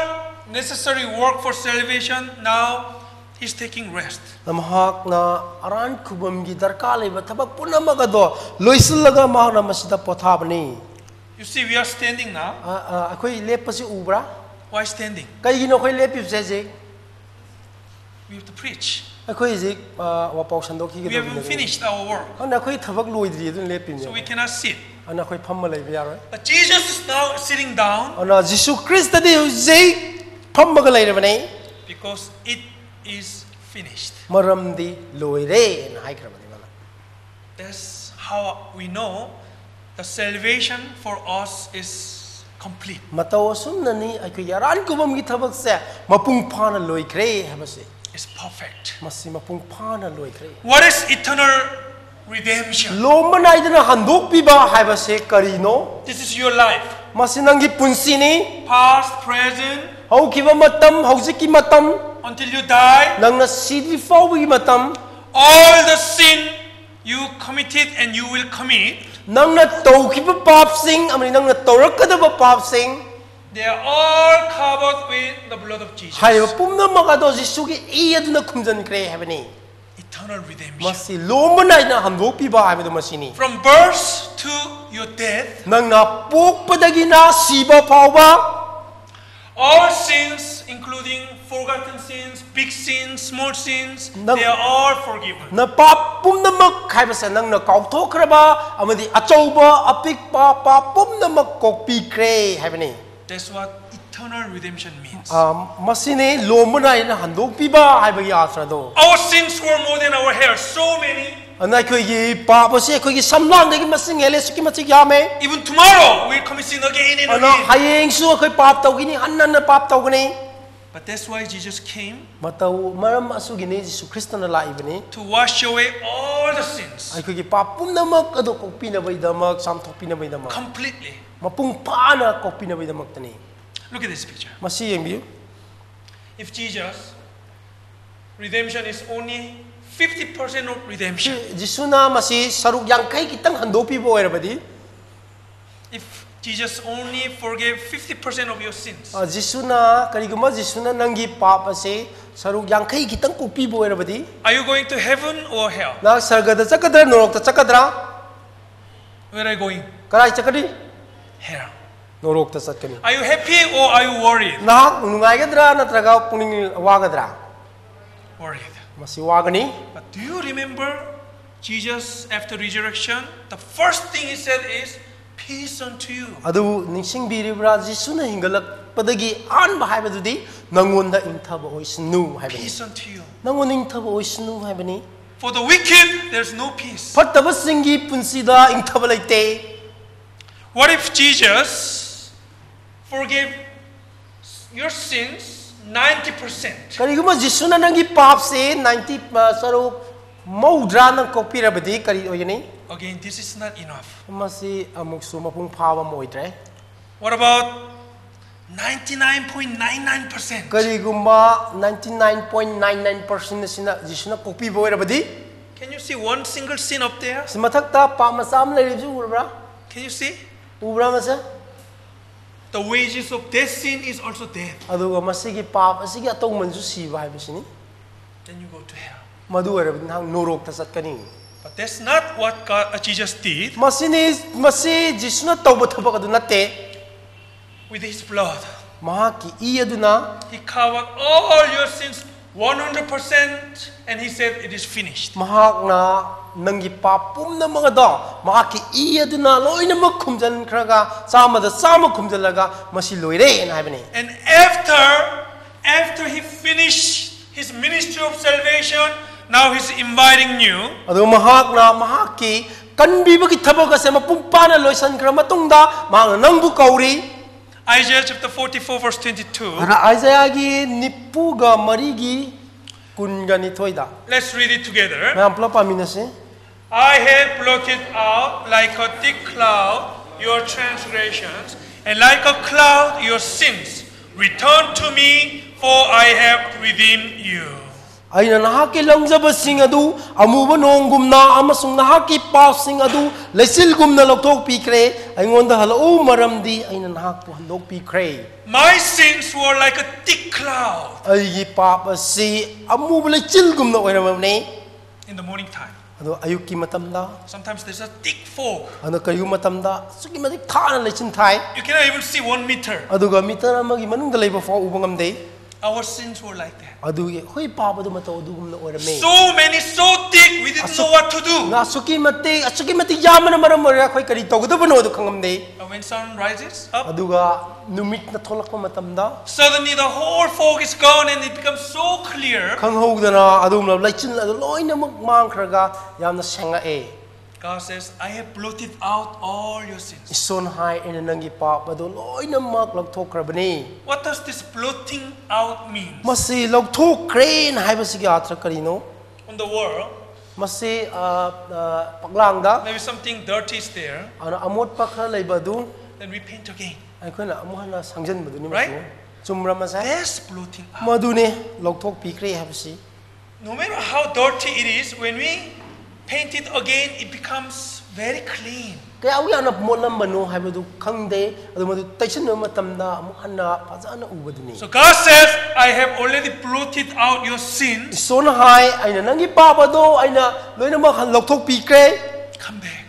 necessary work for salvation. Now he's taking rest. ꯃꯍꯥꯛꯅ ꯑꯔꯥꯟ ꯈꯨꯕꯝꯒꯤ ꯗꯔꯀꯥꯔ ꯂꯩꯕ ꯊꯕꯛ ꯄꯨꯝꯅꯃꯛ ꯑꯗꯣ ꯂꯣꯏꯁꯤꯜꯂꯒ ꯃꯍꯥꯛꯅ ꯃꯁꯤꯗ ꯄꯣꯊꯥꯕꯅꯤ꯫ You see, we are standing now. ꯑ, ꯑ, ꯑꯩꯈꯣꯏ ꯂꯦꯞꯄꯁꯤ ꯎꯕ꯭ꯔꯥ? Why standing? ꯀꯩꯒꯤꯅꯣ ꯑꯩꯈꯣꯏ ꯂꯦꯞꯄꯤꯕꯁꯦ ꯍꯧꯖꯤꯛ? We have to preach. ꯑꯩꯈꯣꯏ ꯍꯧꯖꯤꯛ, ꯑ, ꯋꯥꯄꯥꯎ We haven't ꯁꯟꯗꯣꯛꯈꯤꯒꯗꯕꯅꯤ꯫ finished our work. ꯑꯗꯨꯅ ꯑꯩꯈꯣꯏ ꯊꯕꯛ ꯂꯣꯏꯗ꯭ꯔꯤ, ꯑꯗꯨꯅ ꯂꯦꯞꯄꯤꯕꯅꯦ꯫ So we cannot sit. ꯑꯗꯨꯅ ꯑꯩꯈꯣꯏ ꯐꯝꯃ ꯂꯩꯕ ꯌꯥꯔꯣꯏ꯫ But Jesus is now sitting down ꯑꯗꯨꯅ ꯖꯤꯁꯨ ꯈ꯭ꯔꯤꯁꯇꯗꯤ ꯍꯧꯖꯤꯛ ꯐꯝꯃꯒ ꯂꯩꯔꯕꯅꯤ꯫ Because it is finished. ꯃꯔꯝꯗꯤ ꯂꯣꯏꯔꯦꯅ ꯍꯥꯏꯈ꯭ꯔꯕꯅꯤ ꯃꯥꯅ꯫ That's how we know the salvation for us is complete. ꯃꯇꯧ ꯑꯁꯨꯝꯅꯅꯤ ꯑꯩꯈꯣꯏꯒꯤ ꯑꯔꯥꯟ ꯈꯨꯕꯝꯒꯤ ꯊꯕꯛꯁꯦ ꯃꯄꯨꯡ ꯐꯥꯅ ꯂꯣꯏꯈ꯭ꯔꯦ ꯍꯥꯏꯕꯁꯦ꯫ It's perfect. ꯃꯁꯤ ꯃꯄꯨꯡ ꯐꯥꯅ ꯂꯣꯏꯈ꯭ꯔꯦ꯫ What is eternal redemption? ꯂꯣꯝꯕ ꯅꯥꯏꯗꯅ ꯍꯟꯗꯣꯛꯄꯤꯕ ꯍꯥꯏꯕꯁꯦ ꯀꯔꯤꯅꯣ? This is your life. ꯃꯁꯤ ꯅꯪꯒꯤ ꯄꯨꯟꯁꯤꯅꯤ꯫ Past, present, ꯍꯧꯈꯤꯕ ꯃꯇꯝ, ꯍꯧꯖꯤꯛꯀꯤ ꯃꯇꯝ, until you die. ꯅꯪꯅ ꯁꯤꯗ꯭ꯔꯤ ꯐꯥꯎꯕꯒꯤ ꯃꯇꯝ, All the sin you committed and you will commit, ꯅꯪꯅ ꯇꯧꯈꯤꯕ ꯄꯥꯞꯁꯤꯡ ꯑꯃꯗꯤ ꯅꯪꯅ ꯇꯧꯔꯛꯀꯗꯕ ꯄꯥꯞꯁꯤꯡ, they are all covered with the blood of Jesus. ꯍꯥꯏꯔꯤꯕ ꯄꯨꯝꯅꯃꯛ ꯑꯗꯣ ꯖꯤꯁꯨꯒꯤ ꯏ ꯑꯗꯨꯅ ꯈꯨꯝꯖꯤꯟꯈ꯭ꯔꯦ ꯍꯥꯏꯕꯅꯤ꯫ Eternal redemption. ꯃꯁꯤ ꯂꯣꯝꯕ ꯅꯥꯏꯅ ꯍꯟꯗꯣꯛꯄꯤꯕ ꯍꯥꯏꯕꯗꯨ ꯃꯁꯤꯅꯤ꯫ From birth to your death, ꯅꯪꯅ ꯄꯣꯛꯄꯗꯒꯤꯅ ꯁꯤꯕ ꯐꯥꯎꯕ all sins, including forgotten sins, big sins, small sins, Nang- they are all forgiven. ꯅ ꯄꯥꯞ ꯄꯨꯝꯅꯃꯛ ꯍꯥꯏꯕꯁꯦ ꯅꯪꯅ ꯀꯥꯎꯊꯣꯛꯈ꯭ꯔꯕ ꯑꯃꯗꯤ ꯑꯆꯧꯕ ꯑꯄꯤꯛꯄ ꯄꯥꯞ ꯄꯨꯝꯅꯃꯛ ꯀꯣꯛꯄꯤꯈ꯭ꯔꯦ ꯍꯥꯏꯕꯅꯤ꯫ That's what eternal redemption means. ꯑ, ꯃꯁꯤꯅꯤ ꯂꯣꯝꯕ ꯅꯥꯏꯅ ꯍꯟꯗꯣꯛꯄꯤꯕ ꯍꯥꯏꯕꯒꯤ ꯑꯥꯊ꯭ꯔꯗꯣ꯫ Our sins were more than our hair, so many. ꯑꯗꯨꯅ ꯑꯩꯈꯣꯏꯒꯤ ꯄꯥꯞ ꯑꯁꯤ ꯑꯩꯈꯣꯏꯒꯤ ꯁꯝꯂꯥꯡꯗꯒꯤ ꯃꯁꯤꯡ ꯍꯦꯜꯂꯦ, ꯑꯁꯨꯛꯀꯤ ꯃꯇꯤꯛ ꯌꯥꯝꯃꯦ꯫ Even tomorrow, we'll commit sin again and ꯑꯗꯨꯅ again. ꯍꯌꯦꯡꯁꯨ ꯑꯩꯈꯣꯏ ꯄꯥꯞ ꯇꯧꯒꯅꯤ, ꯍꯟꯅ ꯍꯟꯅ ꯄꯥꯞ ꯇꯧꯒꯅꯤ꯫ But that's why Jesus came ꯃꯇꯧ ꯃꯔꯝ ꯑꯁꯨꯒꯤꯅꯤ ꯖꯤꯁꯨ ꯈ꯭ꯔꯤꯁꯇꯅ ꯂꯥꯛꯏꯕꯅꯤ꯫ To wash away all the sins ꯑꯩꯈꯣꯏꯒꯤ ꯄꯥꯞ ꯄꯨꯝꯅꯃꯛ ꯑꯗꯨ ꯀꯣꯛꯄꯤꯅꯕꯒꯤꯗꯃꯛ, ꯆꯥꯝꯊꯣꯛꯄꯤꯅꯕꯒꯤꯗꯃꯛ, completely. ꯃꯄꯨꯡ ꯐꯥꯅ ꯀꯣꯛꯄꯤꯅꯕꯒꯤꯗꯃꯛꯇꯅꯤ꯫ Look at this picture. ꯃꯁꯤ ꯌꯦꯡꯕꯤꯌꯨ꯫ If Jesus, redemption is only fifty percent of redemption. ꯖꯤꯁꯨꯅ ꯃꯁꯤ ꯁꯔꯨꯛ ꯌꯥꯡꯈꯩ ꯈꯤꯇꯪ ꯍꯟꯗꯣꯛꯄꯤꯕ ꯑꯣꯏꯔꯕꯗꯤ, If Jesus only forgave fifty percent of your sins, ꯑ, ꯖꯤꯁꯨꯅ, ꯀꯔꯤꯒꯨꯝꯕ ꯖꯤꯁꯨꯅ ꯅꯪꯒꯤ ꯄꯥꯞ ꯑꯁꯦ ꯁꯔꯨꯛ ꯌꯥꯡꯈꯩ ꯈꯤꯇꯪ ꯀꯣꯛꯄꯤꯕ ꯑꯣꯏꯔꯕꯗꯤ, are you going to heaven or hell? ꯅꯍꯥꯛ ꯁꯔꯒꯗ ꯆꯠꯀꯗ꯭ꯔꯥ, ꯅꯣꯔꯣꯛꯇ ꯆꯠꯀꯗ꯭ꯔꯥ? Where are you going? ꯀꯗꯥꯏ ꯆꯠꯀꯅꯤ? Hell. ꯅꯣꯔꯣꯛꯇ ꯆꯠꯀꯅꯤ꯫ Are you happy or are you worried? ꯅꯍꯥꯛ ꯅꯨꯡꯉꯥꯏꯒꯗ꯭ꯔꯥ ꯅꯠꯇ꯭ꯔꯒ ꯄꯨꯛꯅꯤꯡ ꯋꯥꯒꯗ꯭ꯔꯥ? Worried. ꯃꯁꯤ ꯋꯥꯒꯅꯤ꯫ But do you remember Jesus after resurrection? The first thing he said is, "Peace unto you." ꯑꯗꯨꯕꯨ ꯅꯤꯡꯁꯤꯡꯕꯤꯔꯤꯕ꯭ꯔꯥ? ꯖꯤꯁꯨꯅ ꯍꯤꯡꯒꯠꯂꯛꯄꯗꯒꯤ ꯑꯍꯥꯟꯕ ꯍꯥꯏꯕꯗꯨꯗꯤ, "ꯅꯪꯉꯣꯟꯗ ꯏꯪꯊꯕ ꯑꯣꯏꯁꯅꯨ" ꯍꯥꯏꯕꯅꯤ꯫ Peace unto you. "ꯅꯪꯉꯣꯟꯗ ꯏꯪꯊꯕ ꯑꯣꯏꯁꯅꯨ" ꯍꯥꯏꯕꯅꯤ꯫ For the wicked, there's no peace. ꯐꯠꯇꯕꯁꯤꯡꯒꯤ ꯄꯨꯟꯁꯤꯗ ꯏꯪꯊꯕ ꯂꯩꯇꯦ꯫ What if Jesus forgave your sins ninety percent? ꯀꯔꯤꯒꯨꯝꯕ ꯖꯤꯁꯨꯅ ꯅꯪꯒꯤ ꯄꯥꯞꯁꯦ ꯅꯥꯏꯟꯇꯤ, ꯑ, ꯁꯔꯨꯛ ꯃꯧꯗ꯭ꯔꯥ ꯅꯪ ꯀꯣꯛꯄꯤꯔꯕꯗꯤ ꯀꯔꯤ ꯑꯣꯏꯒꯅꯤ? Again, this is not enough. ꯃꯁꯤ ꯑꯃꯨꯛꯁꯨ ꯃꯄꯨꯡ ꯐꯥꯕ ꯑꯃ ꯑꯣꯏꯗ꯭ꯔꯦ꯫ What about ninety-nine point nine nine percent. ꯀꯔꯤꯒꯨꯝꯕ ninety nine point nine nine percent ꯑꯁꯤꯅ ꯖꯤꯁꯨꯅ ꯀꯣꯛꯄꯤꯕ ꯑꯣꯏꯔꯕꯗꯤ, Can you see one single sin up there? ꯁꯤ ꯃꯊꯛꯇ ꯄꯥꯞ ꯃꯆꯥ ꯑꯃ ꯂꯩꯔꯤꯕꯁꯤ ꯎꯔꯕ꯭ꯔꯥ? Can you see? ꯎꯕ꯭ꯔꯥ ꯃꯁꯦ? The wages of death sin is also death. ꯑꯗꯨꯒ ꯃꯁꯤꯒꯤ ꯄꯥꯞ ꯑꯁꯤꯒꯤ ꯑꯇꯧꯃꯟꯁꯨ ꯁꯤꯕ ꯍꯥꯏꯕꯁꯤꯅꯤ. Then you go to hell. ꯃꯗꯨ ꯑꯣꯏꯔꯕꯗꯤ ꯅꯍꯥꯛ ꯅꯣꯔꯣꯛꯇ ꯆꯠꯀꯅꯤ. But that's not what God, uh, Jesus did. ꯃꯁꯤꯅꯤ, ꯃꯁꯤ ꯖꯤꯁꯨꯅ ꯇꯧꯕ ꯊꯕꯛ ꯑꯗꯨ ꯅꯠꯇꯦ. With his blood, ꯃꯍꯥꯛꯀꯤ ꯏ ꯑꯗꯨꯅ he covered all your sins one hundred percent, and he said, "It is finished." ꯃꯍꯥꯛꯅ ꯅꯪꯒꯤ ꯄꯥꯞ ꯄꯨꯝꯅꯃꯛ ꯑꯗꯣ ꯃꯍꯥꯛꯀꯤ ꯏ ꯑꯗꯨꯅ ꯂꯣꯏꯅꯃꯛ ꯈꯨꯝꯖꯤꯟꯈ꯭ꯔꯒ, ꯆꯥꯝꯃꯗ ꯆꯥꯝꯃ ꯈꯨꯝꯖꯤꯜꯂꯒ, "ꯃꯁꯤ ꯂꯣꯏꯔꯦꯅ" ꯍꯥꯏꯕꯅꯤ. And after, after he finished his ministry of salvation, now he's inviting you. ꯑꯗꯨꯒ ꯃꯍꯥꯛꯅ ꯃꯍꯥꯛꯀꯤ ꯀꯟꯕꯤꯕꯒꯤ ꯊꯕꯛ ꯑꯁꯦ ꯃꯄꯨꯡ ꯐꯥꯅ ꯂꯣꯏꯁꯤꯟꯈ꯭ꯔ ꯃꯇꯨꯡꯗ, ꯃꯍꯥꯛꯅ ꯅꯪꯕꯨ ꯀꯧꯔꯤ. Isaiah chapter forty-four, verse twenty-two. ꯑꯗꯨꯅ ꯑꯥꯏꯖꯥꯌꯥꯒꯤ ꯅꯤꯐꯨꯒ ꯃꯔꯤꯒꯤ ꯀꯨꯟꯒ ꯅꯤꯊꯣꯏꯗ Let's read it together. ꯃꯌꯥꯝ ꯄꯨꯂꯞ ꯄꯥꯃꯤꯟꯅꯁꯤ. "I have blotted out like a thick cloud your transgressions, and like a cloud your sins. Return to me, for I have redeemed you." "ꯑꯩꯅ ꯅꯍꯥꯛꯀꯤ ꯂꯪꯖꯕꯁꯤꯡ ꯑꯗꯨ ꯑꯃꯨꯕ ꯅꯣꯡꯒꯨꯝꯅ ꯑꯃꯁꯨꯡ ꯅꯍꯥꯛꯀꯤ ꯄꯥꯞꯁꯤꯡ ꯑꯗꯨ ꯂꯩꯆꯤꯜꯒꯨꯝꯅ ꯂꯧꯊꯣꯛꯄꯤꯈ꯭ꯔꯦ꯫ ꯑꯩꯉꯣꯟꯗ ꯍꯜꯂꯛꯎ, ꯃꯔꯝꯗꯤ ꯑꯩꯅ ꯅꯍꯥꯛꯄꯨ ꯍꯟꯗꯣꯛꯄꯤꯈ꯭ꯔꯦ꯫ My sins were like a thick cloud ꯑꯩꯒꯤ ꯄꯥꯞ ꯑꯁꯤ ꯑꯃꯨꯕ ꯂꯩꯆꯤꯜꯒꯨꯝꯅ ꯑꯣꯏꯔꯝꯃꯕꯅꯤ꯫ in the morning time. ꯑꯗꯣ ꯑꯌꯨꯛꯀꯤ ꯃꯇꯝꯗ, Sometimes there's a thick fog. ꯑꯗꯣ ꯀꯔꯤꯒꯨꯝꯕ ꯃꯇꯝꯗ ꯑꯁꯨꯛꯀꯤ ꯃꯇꯤꯛ ꯊꯥꯅ ꯂꯩꯆꯤꯜ ꯊꯥꯏ, You cannot even see one meter. ꯑꯗꯨꯒ ꯃꯤꯇꯔ ꯑꯃꯒꯤ ꯃꯅꯨꯡꯗ ꯂꯩꯕ ꯐꯥꯎ ꯎꯕ ꯉꯝꯗꯦ꯫ Our sins were like that. ꯑꯗꯨꯒꯤ ꯑꯩꯈꯣꯏ ꯄꯥꯞ ꯑꯗꯨ ꯃꯇꯧ ꯑꯗꯨꯒꯨꯝꯅ ꯑꯣꯏꯔꯝꯃꯦ꯫ So many, so thick, we didn't know what to do. ꯑꯁꯨꯛꯀꯤ ꯃꯇꯤꯛ, ꯑꯁꯨꯛꯀꯤ ꯃꯇꯤꯛ ꯌꯥꯝꯕꯅ ꯃꯔꯝ ꯑꯣꯏꯔꯒ ꯑꯩꯈꯣꯏ ꯀꯔꯤ ꯇꯧꯒꯗꯕꯅꯣ ꯑꯗꯨ ꯈꯪꯉꯝꯗꯦ꯫ But when sun rises up, ꯑꯗꯨꯒ ꯅꯨꯃꯤꯠꯅ ꯊꯣꯛꯂꯛꯄ ꯃꯇꯝꯗ, suddenly the whole fog is gone and it becomes so clear. ꯈꯪꯍꯧꯗꯅ ꯑꯗꯨꯒꯨꯝꯂꯕ ꯂꯩꯆꯤꯜ ꯑꯗꯨ ꯂꯣꯏꯅꯃꯛ ꯃꯥꯡꯈ꯭ꯔꯒ ꯌꯥꯝꯅ ꯁꯦꯡꯉꯛꯑꯦ꯫ God says, "I have blotted out all your sins." ꯏꯁꯣꯔꯅ ꯍꯥꯏ, "ꯑꯩꯅ ꯅꯪꯒꯤ ꯄꯥꯞ ꯑꯗꯨ ꯂꯣꯏꯅꯃꯛ ꯂꯧꯊꯣꯛꯈ꯭ꯔꯕꯅꯤ"꯫ What does this blotting out mean? ꯃꯁꯤ ꯂꯧꯊꯣꯛꯈ꯭ꯔꯦꯅ ꯍꯥꯏꯕꯁꯤꯒꯤ ꯑꯥꯔꯊ ꯀꯔꯤꯅꯣ? On the world, ꯃꯁꯤ, ꯑ, ꯑ, ꯐꯛꯂꯥꯡꯗ, maybe something dirty is there. ꯑꯗꯨꯅ ꯑꯃꯣꯠꯄ ꯈꯔ ꯂꯩꯕ ꯑꯗꯨ, Then we paint again. ꯑꯩꯈꯣꯏꯅ ꯑꯃꯨꯛ ꯍꯟꯅ ꯁꯪꯖꯟꯕꯗꯨꯅꯤ ꯃꯗꯨ꯫ Right? ꯆꯨꯝꯕ꯭ꯔ ꯃꯁꯦ? That's blotting out. ꯃꯗꯨꯅꯦ ꯂꯧꯊꯣꯛꯄꯤꯈ꯭ꯔꯦ ꯍꯥꯏꯕꯁꯤ꯫ No matter how dirty it is, when we paint it again, it becomes very clean. ꯀꯌꯥꯃꯨꯛ ꯌꯥꯝꯅ ꯃꯣꯠꯂꯝꯕꯅꯣ ꯍꯥꯏꯕꯗꯨ ꯈꯪꯗꯦ, ꯑꯗꯨ ꯃꯗꯨ ꯇꯩꯁꯤꯟꯕ ꯃꯇꯝꯗ ꯑꯃꯨꯛ ꯍꯟꯅ ꯐꯖꯅ ꯎꯕꯗꯨꯅꯤ꯫ So God says, "I have already blotted out your sins. ꯏꯁꯣꯔꯅ ꯍꯥꯏ, "ꯑꯩꯅ ꯅꯪꯒꯤ ꯄꯥꯞ ꯑꯗꯣ ꯑꯩꯅ ꯂꯣꯏꯅꯃꯛ ꯂꯧꯊꯣꯛꯄꯤꯈ꯭ꯔꯦ, Come back.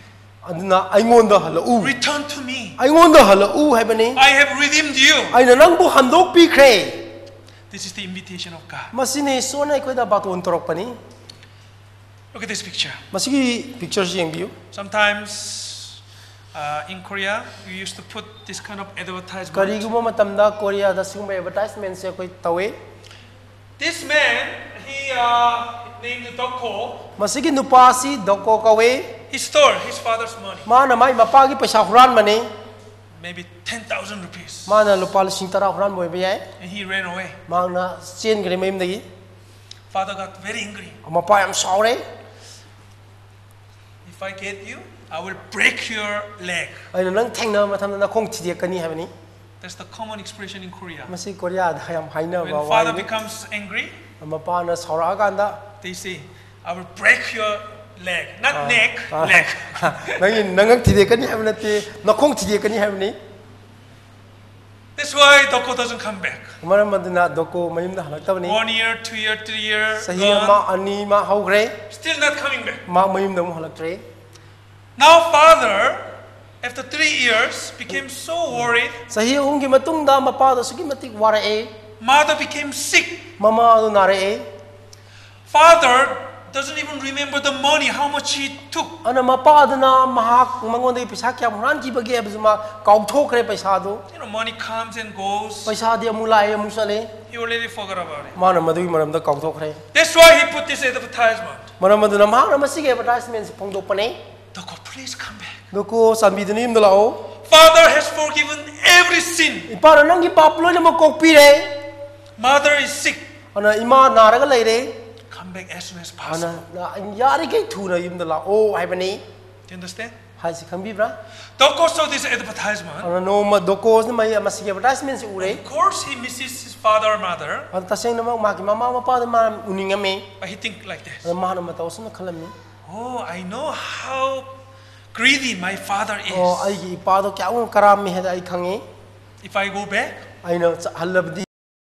ꯑꯗꯨꯅ ꯑꯩꯉꯣꯟꯗ ꯍꯜꯂꯛꯎ, Return to me." ꯑꯩꯉꯣꯟꯗ ꯍꯜꯂꯛꯎ" ꯍꯥꯏꯕꯅꯤ꯫ "I have redeemed you." "ꯑꯩꯅ ꯅꯪꯕꯨ ꯍꯟꯗꯣꯛꯄꯤꯈ꯭ꯔꯦ"꯫ This is the invitation of God. ꯃꯁꯤꯅꯤ ꯏꯁꯣꯔꯅ ꯑꯩꯈꯣꯏꯗ ꯕꯥꯇꯣꯟ ꯇꯧꯔꯛꯄꯅꯤ꯫ Look at this picture. ꯃꯁꯤꯒꯤ ꯄꯤꯛꯆꯔꯁꯤ ꯌꯦꯡꯕꯤꯌꯨ꯫ Sometimes uh, in Korea, we used to put this kind of advertisement. ꯀꯔꯤꯒꯨꯝꯕ ꯃꯇꯝꯗ ꯀꯣꯔꯤꯌꯥꯗ ꯁꯤꯒꯨꯝꯕ ꯑꯦꯗꯚꯔꯇꯥꯏꯖꯃꯦꯟꯁꯦ ꯑꯩꯈꯣꯏ ꯇꯧꯋꯤ꯫ This man, he uh, named Doko. ꯃꯁꯤꯒꯤ ꯅꯨꯄꯥ ꯑꯁꯤ ꯗꯣꯀꯣ ꯀꯧꯋꯤ꯫ He stole his father's money, ꯃꯥꯅ ꯃꯥꯏ ꯃꯄꯥꯒꯤ ꯄꯩꯁꯥ ꯍꯨꯔꯥꯟꯕꯅꯤ꯫ maybe ten thousand rupees. ꯃꯥꯅ ꯂꯨꯄꯥ ꯂꯤꯁꯤꯡ ꯇꯔꯥ ꯍꯨꯔꯥꯟꯕ ꯑꯣꯏꯕ ꯌꯥꯏ꯫ And he ran away. ꯃꯍꯥꯛꯅ ꯆꯦꯟꯈ꯭ꯔꯦ ꯃꯌꯨꯝꯗꯒꯤ꯫ Father got very angry. ꯃꯄꯥ ꯌꯥꯝ ꯁꯥꯎꯔꯦ꯫ "If I get you, I will break your leg." "ꯑꯩꯅ ꯅꯪ ꯊꯦꯡꯅꯕ ꯃꯇꯝꯗ ꯅꯈꯣꯡ ꯊꯤꯗꯦꯛꯀꯅꯤ" ꯍꯥꯏꯕꯅꯤ꯫ That's the common expression in Korea. ꯃꯁꯤ ꯀꯣꯔꯤꯌꯥꯗ ꯌꯥꯝ ꯍꯥꯏꯅꯕ When father ꯋꯥꯍꯩꯅꯤ꯫ Becomes angry, ꯃꯄꯥꯅ ꯁꯥꯎꯔꯛꯑꯀꯥꯟꯗ, they say, "I will break your leg." Not neck, ah, leg. "ꯅꯪꯒꯤ ꯅꯉꯛ ꯊꯤꯗꯦꯛꯀꯅꯤ" ꯍꯥꯏꯕ ꯅꯠꯇꯦ, "ꯅꯈꯣꯡ ꯊꯤꯗꯦꯛꯀꯅꯤ" ꯍꯥꯏꯕꯅꯤ꯫ That's why Doko doesn't come back. ꯃꯔꯝ ꯑꯗꯨꯅ ꯗꯣꯀꯣ ꯃꯌꯨꯝꯗ ꯍꯜꯂꯛꯇꯕꯅꯤ꯫ One year, two year, three year, ꯆꯍꯤ gone. ꯑꯃ ꯑꯅꯤ ꯑꯃ ꯍꯧꯈ꯭ꯔꯦ꯫ Still not coming back. ꯃꯥ ꯃꯌꯨꯝꯗ ꯑꯃꯨꯛ ꯍꯜꯂꯛꯇ꯭ꯔꯦ꯫ Now father, after three years, became so worried. ꯆꯍꯤ ꯑꯍꯨꯝꯒꯤ ꯃꯇꯨꯡꯗ ꯃꯄꯥꯗꯣ ꯑꯁꯨꯛꯀꯤ ꯃꯇꯤꯛ ꯋꯥꯔꯛꯑꯦ꯫ Mother became sick. ꯃꯃꯥ ꯑꯗꯨ ꯅꯥꯔꯛꯑꯦ꯫ Father doesn't even remember the money, how much he took. ꯑꯗꯨꯅ ꯃꯄꯥ ꯑꯗꯨꯅ ꯃꯍꯥꯛ ꯃꯉꯣꯟꯗꯒꯤ ꯄꯩꯁꯥ ꯀꯌꯥꯝ ꯍꯨꯔꯥꯟꯈꯤꯕꯒꯦ ꯍꯥꯏꯕꯁꯨ ꯃꯥ ꯀꯥꯎꯊꯣꯛꯈ꯭ꯔꯦ ꯄꯩꯁꯥꯗꯨ꯫ You know, money comes and goes. ꯄꯩꯁꯥꯗꯤ ꯑꯃꯨꯛ ꯂꯥꯛꯑꯦ ꯑꯃꯨꯛ ꯆꯠꯂꯦ꯫ He already forgot about it. ꯃꯥꯅ ꯃꯗꯨꯒꯤ ꯃꯔꯝꯗ ꯀꯥꯎꯊꯣꯛꯈ꯭ꯔꯦ꯫ That's why he put this advertisement. ꯃꯔꯝ ꯑꯗꯨꯅ ꯃꯍꯥꯛꯅ ꯃꯁꯤꯒꯤ ꯑꯦꯗꯚꯔꯇꯥꯏꯖꯃꯦꯟꯁꯤ ꯐꯣꯡꯗꯣꯛꯄꯅꯦ꯫ Doko, please come back. ꯗꯣꯀꯣ, ꯆꯥꯟꯕꯤꯗꯨꯅ ꯌꯨꯝꯗ ꯂꯥꯛꯑꯣ꯫ Father has forgiven every sin. ꯏꯄꯥꯅ ꯅꯪꯒꯤ ꯄꯥꯞ ꯂꯣꯏꯅꯃꯛ ꯀꯣꯛꯄꯤꯔꯦ꯫ Mother is sick. ꯑꯗꯨꯅ ꯏꯃꯥ ꯅꯥꯔꯒ ꯂꯩꯔꯦ꯫ Come back as soon as ꯑꯗꯨꯅ possible. ꯌꯥꯔꯤꯈꯩ ꯊꯨꯅ ꯌꯨꯝꯗ ꯂꯥꯛꯑꯣ ꯍꯥꯏꯕꯅꯤ꯫ Do you understand? ꯍꯥꯏꯁꯤ ꯈꯪꯕꯤꯕ꯭ꯔꯥ? Doko saw this advertisement. ꯑꯗꯨꯅ ꯅꯣꯡꯃ ꯗꯣꯀꯣꯁꯅ ꯃꯩ ꯃꯁꯤꯒꯤ ꯑꯦꯗꯚꯔꯇꯥꯏꯖꯃꯦꯟꯁꯤ ꯎꯔꯦ꯫ Of course, he misses his father or mother. ꯑꯗꯨ ꯇꯁꯦꯡꯅꯃꯛ ꯃꯥꯒꯤ ꯃꯃꯥ ꯃꯄꯥꯗ ꯃꯥ ꯎꯅꯤꯡꯉꯝꯃꯤ꯫ But he think like this. ꯑꯗ ꯃꯥꯅ ꯃꯇꯧ ꯑꯁꯨꯝꯅ ꯈꯜꯂꯝꯃꯤ꯫ Oh, I know how greedy my father is. ꯑꯣ, ꯑꯩꯒꯤ ꯏꯄꯥꯗꯣ ꯀꯌꯥꯃꯨꯛ ꯀꯔꯥꯝꯃꯤ ꯍꯥꯏꯗ ꯑꯩ ꯈꯪꯉꯤ꯫ If I go back, ꯑꯩꯅ ꯆ- ꯍꯜꯂꯕꯗꯤ